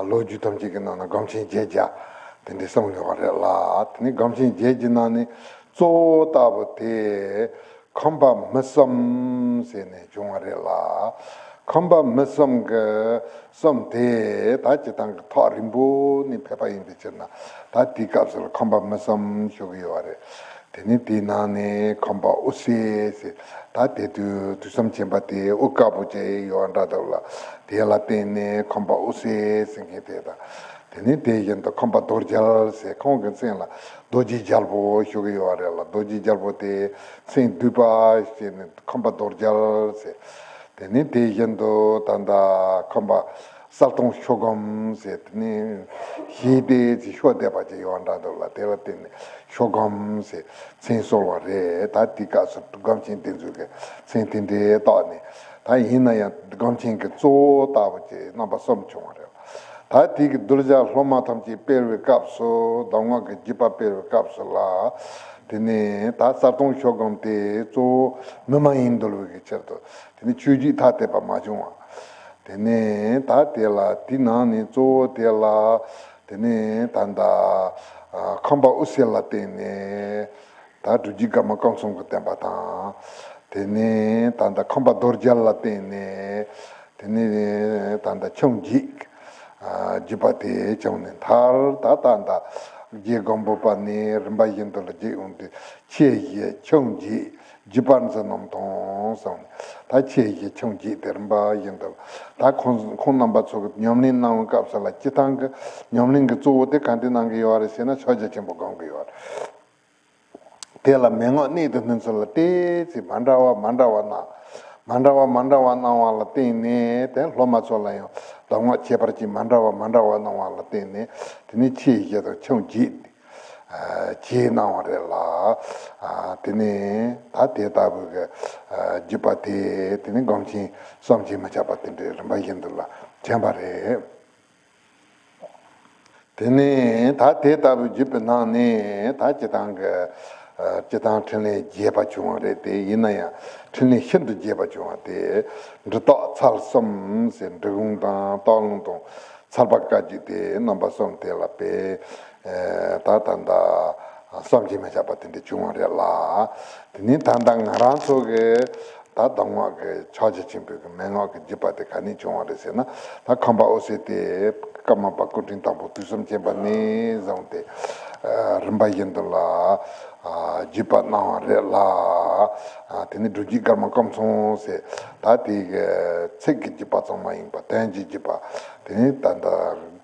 ལོ་རྒྱུས་ཐམས་ཅད་ཀྱི་ནང་ན་སྒོམ་ཆེན་བརྒྱད་བརྒྱ་དེ་འདྲ་གསུངས་ཡོད་པ་རེད་ལ། དེ་ནས་སྒོམ་ཆེན་བརྒྱད་ཀྱི་ནང་ནས་གཙོ་བོ་ལྟ་བུ་དེ་ཁམས་པ་མི་གསུམ་ཟེར་ནས་བྱུང་བ་རེད་ལ། ཁམས་པ་མི་གསུམ་གྱི་གསུམ་དེ་ད་སྤྱིར་བཏང་གི་ཐག་རིང་པོ་ནས་ཕེབས་པ་ཡིན་པའི་ཕྱིར་ན། ད་དེའི་སྐབས་སུ་ལ་ཁམས་པ་མི་གསུམ་ཞུ་གི་ཡོད་རེད། དེ་ནས་དེའི་ནང་ནས་ཁམས་པ་དབུ་སེ་ཟེར། ད་དེ་དུས་དུས་གསུམ་ཆེན་པོ་དེ་དབུ་དཀར་པོ་ཅིག་ཡོད་འདྲ་འདུག་ལ། དེ་ལ་བརྟེན་ནས་ཁམས་པ་དབུ་སེ་ཟེར་མཁན་དེ་དང་། དེ་ནས་དེ་བཞིན་དུ་ཁམས་པ་རྡོ་རྒྱལ་ཟེར། ཁོང་གི་མཚན་ལ་རྡོ་རྗེ་རྒྱལ་པོ་ཞུ་གི་ཡོད་རེད་ལ། རྡོ་རྗེ་རྒྱལ་པོ་དེ་མཚན་བསྡུས་པ་བྱས་ནས་ཁམས་པ་རྡོ་རྒྱལ་ཟེར། དེ་ནས་དེ་བཞིན་དུ་ད་ལྟ་ཁམས་པ་གསལ་སྟོང་ཤོ་སྒམ་ཟེར། དེ་ནས་ཞེས་དེ་ཚེ་ཤོ་བསྡད་པ་ཅིག་ཡོད་འདྲ་འདུག་ལ། དེ་ལ་བརྟེན་ནས་ཤོ་སྒམ་ཟེར་མཚན་གསོལ་བ་རེད། ད་དེའི་སྐབས་སུ་སྒོམ་ཆེན་དེ་ཚོས་ཀྱི་མཚན་དེ་འདྲའི་བཏགས་ནས། ད་ཡིན་ན་ཡང་སྒོམ་ཆེན་གྱི་གཙོ་བོ་ལྟ་བུ་ཅིག་རྣམ་པ་གསུམ་བྱུང་བ་རེད། ད་དེ་གི་གདུལ་བྱ་སློབ་མ་ཐམས་ཅད་སྤེལ་བའི་སྐབས་སུ། གདམས་ངག་གི་བརྒྱུད་པ་སྤེལ་བའི་སྐབས་སུ་ལ། དེ་ནས་ད་གསལ་སྟོང་ཤོ་སྒམ་དེ་གཙོ་བོ་མི་མ་ཡིན་འདུལ་བའི་གི་ཕྱིར་དུ། དེ་ནས་ཆོས་བརྒྱུད་ཐ་དད་པ་མ་བྱུང་བ། དེ་ནས་ད་དེ་ལ་དེའི་ནང་ནས་གཙོ་བོ་དེ་ལ། དེ་ནས་ད་ལྟ་ཨ་ཁམས་པ་དབུ་སེ་ལ་བརྟེན་ནས། ད་སྒྲུབ་བརྒྱུད་ཀརྨ་ཀམ་ཚང་གི་བསྟན་པ་དང་། དེ་ནས་ད་ལྟ་ཁམས་པ་རྡོ་རྒྱལ་ལ་བརྟེན་ནས། དེ་ནས་ད་ལྟ་ཆུང་བརྒྱད་ཀྱི་ཨ་བརྒྱུད་པ་དེ་བྱུང་ནས། མཐར་ད་ད་ལྟ་རྗེ་སྒམ་པོ་པ་ནས་རིམ་པ་བཞིན་དུ་ལ་བརྒྱུད་ཡོང་དུས། ཆེ་བཞི་ཆུང་བརྒྱད་བརྒྱུད་པ་འཛིན་རྣམས་དང་གསུངས་ནས། ད་ཆེ་བཞི་ཆུང་བརྒྱད་དེ་རིམ་པ་བཞིན་དུ། ད་ཁོང་ཁོང་རྣམ་པ་ཚོ་གི་ཉམས་ལེན་གནང་བའི་སྐབས་སུ་ལ། སྤྱིར་བཏང་གི་ཉམས་ལེན་གྱི་གཙོ་བོ་དེ་ག་འདྲ་གནང་གི་ཡོད་རེད་ཟེར་ན། ཕྱག་རྒྱ་ཆེན་པོ་སྒོམ་གི་ཡོད་རེད། དེ་ལ་མན་ངག་གནད་དུ་བསྣུན་ཚུལ་ལ་ཏོག་ཙམ་མ་འདྲ་བ་མ་འདྲ་བ་གནང་། མ་འདྲ་བ་མ་འདྲ་བ་གནང་བ་ལ་བརྟེན་ནས། དེ་སློབ་མ་ཚོ་ལ་ཡང་གདམས་ངག་ཁྱད་པར་ཅན་མ་འདྲ་བ་མ་འདྲ་བ་གནང་བ་ལ་བརྟེན་ནས། དེ་ནས་ཆེ་བཞི་དང་ཆུང་བརྒྱད་ཨ་བྱས་གནང་བ་རེད་ལ། ཨ་དེ་ནས་ད་དེ་ལྟ་བུའི་གི་ཨ་བརྒྱུད་པ་དེ། དེ་ནས་སྒོམ་ཆེན་བསམ་གྱིས་མི་ཁྱབ་པ་དེ་འདྲའི་རིམ་པ་བཞིན་དུ་ལ་བྱོན་པ་རེད། དེ་ནས་ད་དེ་ལྟ་བུའི་བརྒྱུད་པའི་ནང་ནས། ད་སྤྱིར་བཏང་གི་ཨ་སྤྱིར་བཏང་འཕྲིན་ལས་རྒྱས་པ་བྱུང་བ་རེད་དེ། ཡིན་ན་ཡང་འཕྲིན་ལས་ཤིན་ཏུ་རྒྱས་པ་བྱུང་བ་དེ། འབྲི་སྟག་ཚལ་གསུམ་ཟེར། འབྲི་གུང་དང་སྟག་ལུང་དང་ཚལ་པ་བཀའ་བརྒྱུད་དེ་རྣམ་པ་གསུམ་དེ་ལ་དཔེ་ཨ་ད་ད་ལྟ་བསམ་གྱིས་མི་ཁྱབ་པ་དེ་འདྲ་བྱུང་བ་རེད་ལ། དེ་ནས་ད་ལྟ་ང་རང་ཚོ་གི་ད་གདམས་ངག་གི་ཕྱག་རྒྱ་ཆེན་པོའི་གི་མན་ངག་གི་བརྒྱུད་པ་དེ་ག་ནས་བྱུང་བ་རེད་ཟེར་ན། ད་ཁམས་པ་དབུ་སེ་དེ་ཀརྨ་པ་སྐུ་ཕྲེང་དང་པོ་དུས་གསུམ་མཁྱེན་པ་ནས་བཟུང་སྟེ་ཨ་རིམ་པ་བཞིན་དུ་ལ་ཨ་བརྒྱུད་པ་གནང་བ་རེད་ལ། ཨ་དེ་ནས་སྒྲུབ་བརྒྱུད་ཀརྨ་ཀམ་ཚང་ཟེར། ད་དེ་གི་ཚིག་གི་བརྒྱུད་པ་ཙམ་མ་ཡིན་པ་དོན་གྱི་བརྒྱུད་པ། དེ་ནས་ད་ལྟ་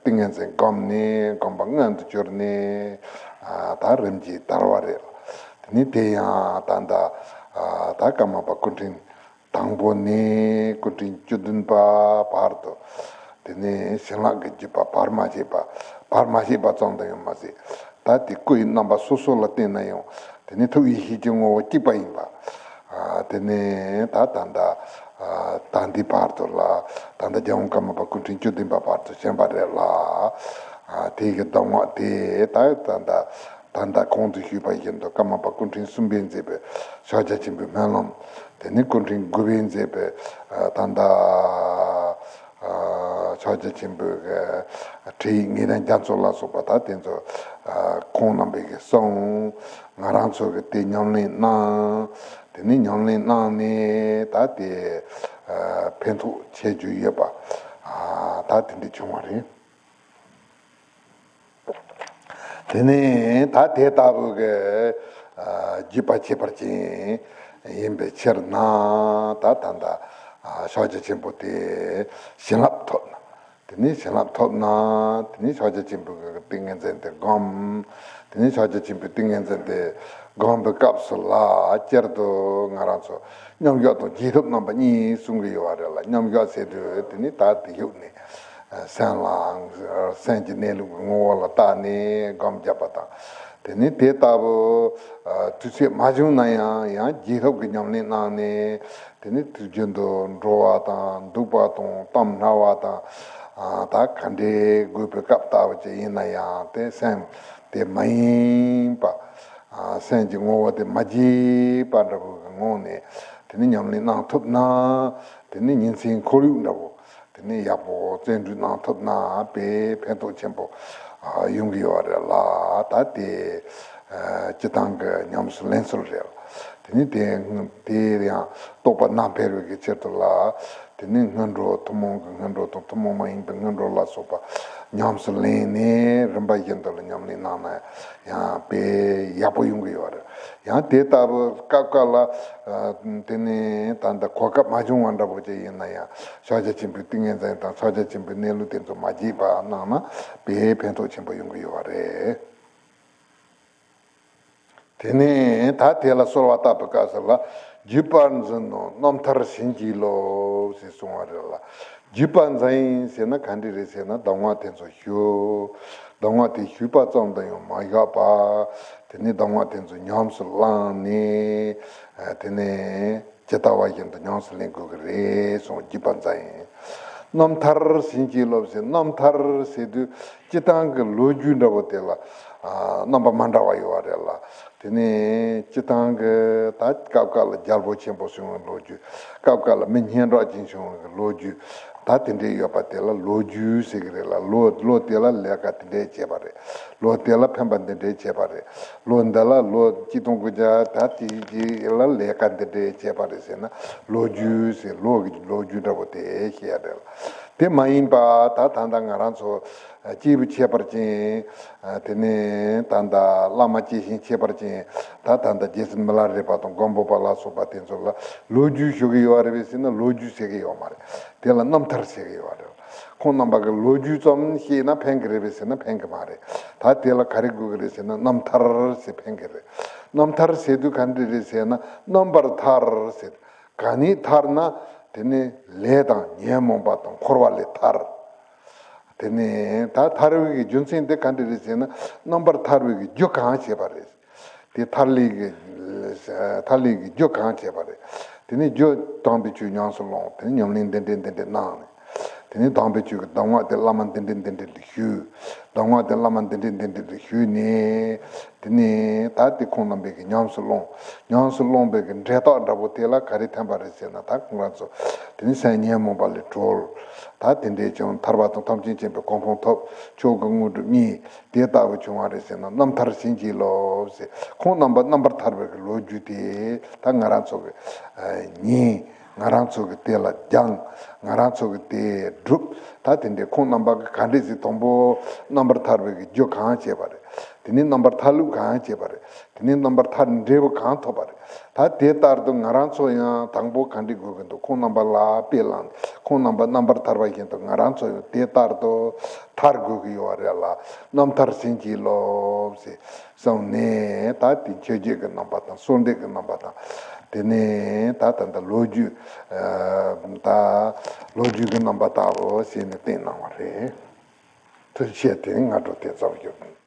ཏིང་ངེ་འཛིན་སྒོམ་ནས། སྒོམ་པ་མངོན་དུ་གྱུར་ནས་ཨ་ད་རིམ་གྱིས་དར་བ་རེད། དེ་ནས་དེ་ཡང་ད་ལྟ་ཨ་ད་ཀརྨ་པ་སྐུ་ཕྲེང་དང་པོ་ནས་སྐུ་ཕྲེང་བཅུ་བདུན་པ་བར་དུ། དེ་ནས་བྱིན་རླབས་ཀྱི་བརྒྱུད་པ་བར་མ་ཆད་པ། བར་མ་ཆད་པ་ཙམ་དུ་ཡང་མ་ཟད། ད་དེ་སྐུ་ཡི་རྣམ་པ་སོ་སོ་ལ་བརྟེན་ན་ཡང་། དེ་ནས་ཐུགས་ཡེ་ཤེས་ཀྱི་ངོ་བོ་གཅིག་པ་ཡིན་པ། ཨ་དེ་ནས་ད་ད་ལྟ་ཨ་ད་ལྟའི་བར་དུ་ལ། ད་ལྟ་རྒྱལ་དབང་ཀརྨ་པ་སྐུ་ཕྲེང་བཅུ་བདུན་པ་བར་དུ་བྱོན་པ་རེད་ལ། ཨ་དེ་གི་གདམས་ངག་དེ་ད་ད་ལྟ་ད་ལྟ་གོང་དུ་ཞུས་པ་བཞིན་དུ་ཀརྨ་པ་སྐུ་ཕྲེང་གསུམ་པས་མཛད་པའི་ཕྱག་རྒྱ་ཆེན་པོའི་སྨོན་ལམ། དེ་ནས་སྐུ་ཕྲེང་དགུ་པས་མཛད་པའི་ཨ་ད་ལྟ་ཨ་ཕྱག་རྒྱ་ཆེན་པོའི་གི་ཁྲིད་ཡིག་ངེས་ལྡན་རྒྱ་མཚོ་ལ་སོགས་པ། ད་དེ་ཚོ་ཨ་ཁོང་རྣམ་པས་གི་གསུངས། ང་རང་ཚོ་གི་དེ་ཉམས་ལེན་གནང་། དེ་ནས་ཉམས་ལེན་གནང་ནས་ད་དེ་ཨ་ཕན་ཐོགས་ཆེ་རྒྱུ་ཡོད་པ། ཨ་ད་དེ་འདྲ་བྱུང་བ་རེད། དེ་ནས་ད་དེ་ལྟ་བུ་གི་ཨ་བརྒྱུད་པ་ཁྱད་པར་ཅན་ཡིན་པའི་ཕྱིར་ན། ད་ད་ལྟ་ཨ་ཕྱག་རྒྱ་ཆེན་པོ་དེ་བྱིན་རླབས་ཐོབ་ན། དེ་ནས་བྱིན་རླབས་ཐོབ་ན། དེ་ནས་ཕྱག་རྒྱ་ཆེན་པོའི་གི་ཏིང་ངེ་འཛིན་དེ་སྒོམ། དེ་ནས་ཕྱག་རྒྱ་ཆེན་པོའི་ཏིང་ངེ་འཛིན་དེ་སྒོམ་པའི་སྐབས་སུ་ལ་སྤྱིར་དུ་ང་རང་ཚོ་མཉམ་བཞག་དང་རྗེས་ཐོབ་རྣམ་པ་གཉིས་གསུང་གི་ཡོད་རེད་ལ། མཉམ་བཞག་ཟེར་དུས་དེ་ནི་ད་དེ་བཞུགས་ནས་སེམས་ལ་སེམས་ཀྱི་གནས་ལུགས་ཀྱི་ངོ་བོ་ལ་བལྟས་ནས་སྒོམ་རྒྱབ་པ་དང་། དེ་ནི་དེ་ལྟ་བུ་ཨ་དུས་ཚོད་མ་བྱུང་ན་ཡང་ཡང་རྗེས་ཐོབ་ཀྱི་ཉམས་ལེན་གནང་ནས། དེ་ནི་དུས་རྒྱུན་དུ་འགྲོ་བ་དང་འདུག་པ་དང་གཏམ་སྨྲ་བ་དང་། ཨ་ད་ག་འདྲའི་དགོས་པའི་སྐབས་ལྟ་བུ་ཅིག་ཡིན་ན་ཡང་། དེ་སེམས་དེ་མ་ཡེངས་པ། ཨ་སེམས་ཀྱི་ངོ་བོ་དེ་མ་བརྗེད་པ་འདྲ་བོའི་ངང་ནས་དེ་ནི་ཉམས་ལེན་གནང་ཐུབ་ན། དེ་ནི་ཉིན་མཚན་ཁོར་ཡུག་འདྲ་བོ་དེ་ནི་ཡག་པོ་བརྩོན་འགྲུས་གནང་ཐུབ་ན་དཔེ་ཕན་ཐོགས་ཆེན་པོ་ཨ་ཡོང་གི་ཡོད་རེད་ལ། ད་དེ་ཨ་སྤྱིར་བཏང་གི་ཉམས་སུ་ལེན་ཚུལ་རེད། དེ་ནི་དེ་དེ་ཡང་རྟོགས་པ་ནམ་འཕེལ་བའི་གི་ཆེད་དུ་ལ། དེ་ནས་སྔོན་འགྲོ་ཐུན་མོང་གི་སྔོན་འགྲོ་དང་ཐུན་མོང་མ་ཡིན་པའི་སྔོན་འགྲོ་ལ་སོགས་པ་ཉམས་སུ་ལེན་ནས་རིམ་པ་བཞིན་དུ་ལ་ཉམས་ལེན་གནང་ན་ཡང་དཔེ་ཡག་པོ་ཡོང་གི་ཡོད་རེད། ཡང་དེ་ལྟ་བུ་སྐབས་སྐབས་ལ་ཨ་དེ་ནས་ད་ལྟ་གོ་སྐབས་མ་བྱུང་བ་འདྲ་པོ་ཅིག་ཡིན་ན་ཡང་ཕྱག་རྒྱ་ཆེན་པོའི་ཏིང་ངེ་འཛིན་དང་ཕྱག་རྒྱ་ཆེན་པོའི་གནས་ལུགས་དེ་ཚོ་མ་བརྗེད་པ་གནང་ན་དཔེ་ཕན་ཐོགས་ཆེན་པོ་ཡོང་གི་ཡོད་རེད། དེ་ནས་ད་དེ་ལ་གསོལ་བ་བཏབ་པའི་སྐབས་སུ་ལ། བརྒྱུད་པར་འཛིན་ནོ་རྣམ་ཐར་བྱིན་གྱིས་རློབས་ཞེས་གསུངས་པ་རེད་ལ། བརྒྱུད་པར་འཛིན་ཟེར་ན་ག་འདྲ་རེད་ཟེར་ན་གདམས་ངག་དེ་ཚོ་ཞུ། གདམས་ངག་དེ་ཞུས་པ་ཙམ་དུ་ཡང་མ་བཞག་པ། དེ་ནས་གདམས་ངག་དེ་ཚོ་ཉམས་སུ་བླངས་ནས། དེ་ནས་ཇི་ལྟ་བ་བཞིན་དུ་ཉམས་སུ་ལེན་དགོས་ཀྱི་རེད་གསུངས། བརྒྱུད་པར་འཛིན། རྣམ་ཐར་བྱིན་གྱིས་རློབས་ཟེར། རྣམ་ཐར་ཟེར་དུས་སྤྱིར་བཏང་གི་ལོ་རྒྱུས་འདྲ་པོ་དེ་ལ་ཨ་རྣམ་པ་མ་འདྲ་བ་ཡོད་པ་རེད་ལ། དེ་ནས་སྤྱིར་བཏང་གི་ད་སྐབས་སྐབས་ལ་རྒྱལ་པོ་ཆེན་པོ་བྱུང་བའི་ལོ་རྒྱུས། སྐབས་སྐབས་ལ་མི་སྙན་གྲགས་ཅན་བྱུང་བའི་ལོ་རྒྱུས། ད་དེ་འདྲས་ཡོད་པ་དེ་ལ་ལོ་རྒྱུས་ཟེར་གི་རེད་ལ། ལོ་ལོ་དེ་ལ་ལས་ཀ་དེ་འདྲས་བྱས་པ་རེད། ལོ་དེ་ལ་ཕན་པ་འདི་འདྲས་བྱས་པ་རེད། ལོ་འདི་ལ་ལོ་གཅིག་སྟོང་དགུ་བརྒྱ་ད་དེ་གཅིག་ལ་ལས་ཀ་འདི་འདྲས་བྱས་པ་རེད་ཟེར་ན་ལོ་རྒྱུས་ཟེར། ལོ་གི་ལོ་རྒྱུས་འདྲ་པོ་དེ་བཤད་ཡ་རེད་ལ། དེ་མ་ཡིན་པ་ད་ད་ལྟ་ང་རང་ཚོ་སྐྱེས་བུ་ཁྱད་པར་ཅན། དེ་ནས་ད་ལྟ་བླ་མ་སྐྱེས་ཆེན་ཁྱད་པར་ཅན། ད་ད་ལྟ་རྗེ་བཙུན་མི་ལ་རས་པ་དང་མགོན་པོ་པ་ལ་སོགས་པ་དེ་ཚོ་ལ་ལོ་རྒྱུས་ཞུ་གི་ཡོད་རེད་པས་ཟེར་ན་ལོ་རྒྱུས་ཟེར་གི་ཡོད་མ་རེད། དེ་ལ་རྣམ་ཐར་ཟེར་གི་ཡོད་རེད། ཁོང་རྣམ་པ་གི་ལོ་རྒྱུས་ཙམ་ཤེས་ན་ཕན་གི་རེད་པས་ཟེར་ན་ཕན་གི་མ་རེད། ད་དེ་ལ་ག་རེ་དགོས་གི་རེད་ཟེར་ན་རྣམ་ཐར་ཟེར་ཕན་གི་རེད། རྣམ་ཐར་ཟེར་དུས་ག་འདྲ་རེད་ཟེར་ན་རྣམ་པར་ཐར་ཟེར། ག་ནས་ཐར་ན། དེ་ནས་ལས་དང་ཉོན་མོངས་པ་དང་འཁོར་བ་ལས་ཐར། དེ་ནས་ད་ཐར་བའི་གི་རྒྱུ་མཚན་དེ་ག་འདྲ་རེད་ཟེར་ན་རྣམ་པར་ཐར་བའི་གི་རྒྱུ་གང་བྱས་པ་རེད། དེ་ཐར་ལས་ཀྱི་ཐར་ལས་ཀྱི་རྒྱུ་གང་བྱས་པ་རེད། དེ་ནས་རྒྱུ་དམ་པའི་ཆོས་ཉམས་སུ་བླངས། དེ་ནས་ཉམས་ལེན་འདི་འདྲས་འདི་འདྲས་གནང་ནས། དེ་ནས་དམ་པའི་ཆོས་ཀྱི་གདམས་ངག་དེ་བླ་མ་འདི་འདྲས་འདི་འདྲས་ལ་ཞུས། གདམས་ངག་དེ་བླ་མ་འདི་འདྲས་འདི་འདྲས་ལ་ཞུས་ནས། དེ་ནས་ད་དེ་ཁོང་རྣམ་པས་ཀྱི་ཉམས་སུ་བླངས། ཉམས་སུ་བླངས་པའི་གི་འབྲས་རྟགས་འདྲ་པོ་དེ་ལ་ག་རེ་ཐོན་པ་རེད་ཟེར་ན་ད་ཁོང་རང་ཚོ་དེ་ནས་སེམས་ཉོན་མོངས་པ་ལས་གྲོལ། ད་དེ་འདྲས་ཀྱང་ཐར་པ་དང་ཐམས་ཅད་མཁྱེན་པའི་གོ་འཕང་ཐོབ། མཆོག་གི་དངོས་གྲུབ་བརྙེས། དེ་ལྟ་བུ་བྱུང་བ་རེད་ཟེར་ན་རྣམ་ཐར་བྱིན་གྱིས་རློབས་ཟེར། ཁོང་རྣམ་པ་རྣམ་པར་ཐར་པའི་གི་ལོ་རྒྱུས་དེ་ད་ང་རང་ཚོ་གི་ཨ་ཉན། ང་རང་ཚོ་གི་དེ་ལ་སྦྱངས། ང་རང་ཚོ་གི་དེ་བསྒྲུབས། ད་དེ་འདྲའི་ཁོང་རྣམ་པ་གི་ག་འདྲས་ཟེར། དང་པོ་རྣམ་པར་ཐར་པའི་གི་རྒྱུ་གང་བྱས་པ་རེད། དེ་ནས་རྣམ་པར་ཐར་ལུགས་གང་བྱས་པ་རེད། དེ་ནས་རྣམ་པར་ཐར་འབྲས་བུ་གང་ཐོབ་པ་རེད། ད་དེ་ལྟར་དུ་ང་རང་ཚོ་ཡང་དང་པོ་ག་འདྲས་དགོས་ཀྱི་འདུག་ཁོང་རྣམ་པ་ལ་དཔེ་བླངས། ཁོང་རྣམ་པ་རྣམ་པར་ཐར་པ་བཞིན་དུ་ང་རང་ཚོ་ཡང་དེ་ལྟར་དུ་ཐར་དགོས་ཀྱི་ཡོད་རེད་ལ། རྣམ་ཐར་བྱིན་གྱིས་རློབས་ཟེར་གསུངས་ནས། ད་དེ་མཆོད་བརྗོད་ཀྱི་རྣམ་པ་དང་གསོལ་འདེབས་ཀྱི་རྣམ་པ་དང་། དེ་ནས་ད་ད་ལྟ་ལོ་རྒྱུས་ཨ་ད་ལོ་རྒྱུས་ཀྱི་རྣམ་པ་ལྟ་བུ་བྱས་ནས་བསྟན་གནང་བ་རེད། ཐུགས་རྗེ་ཆེ། དེ་སྔ་དྲོ་དེ་ཙམ་ཞུ།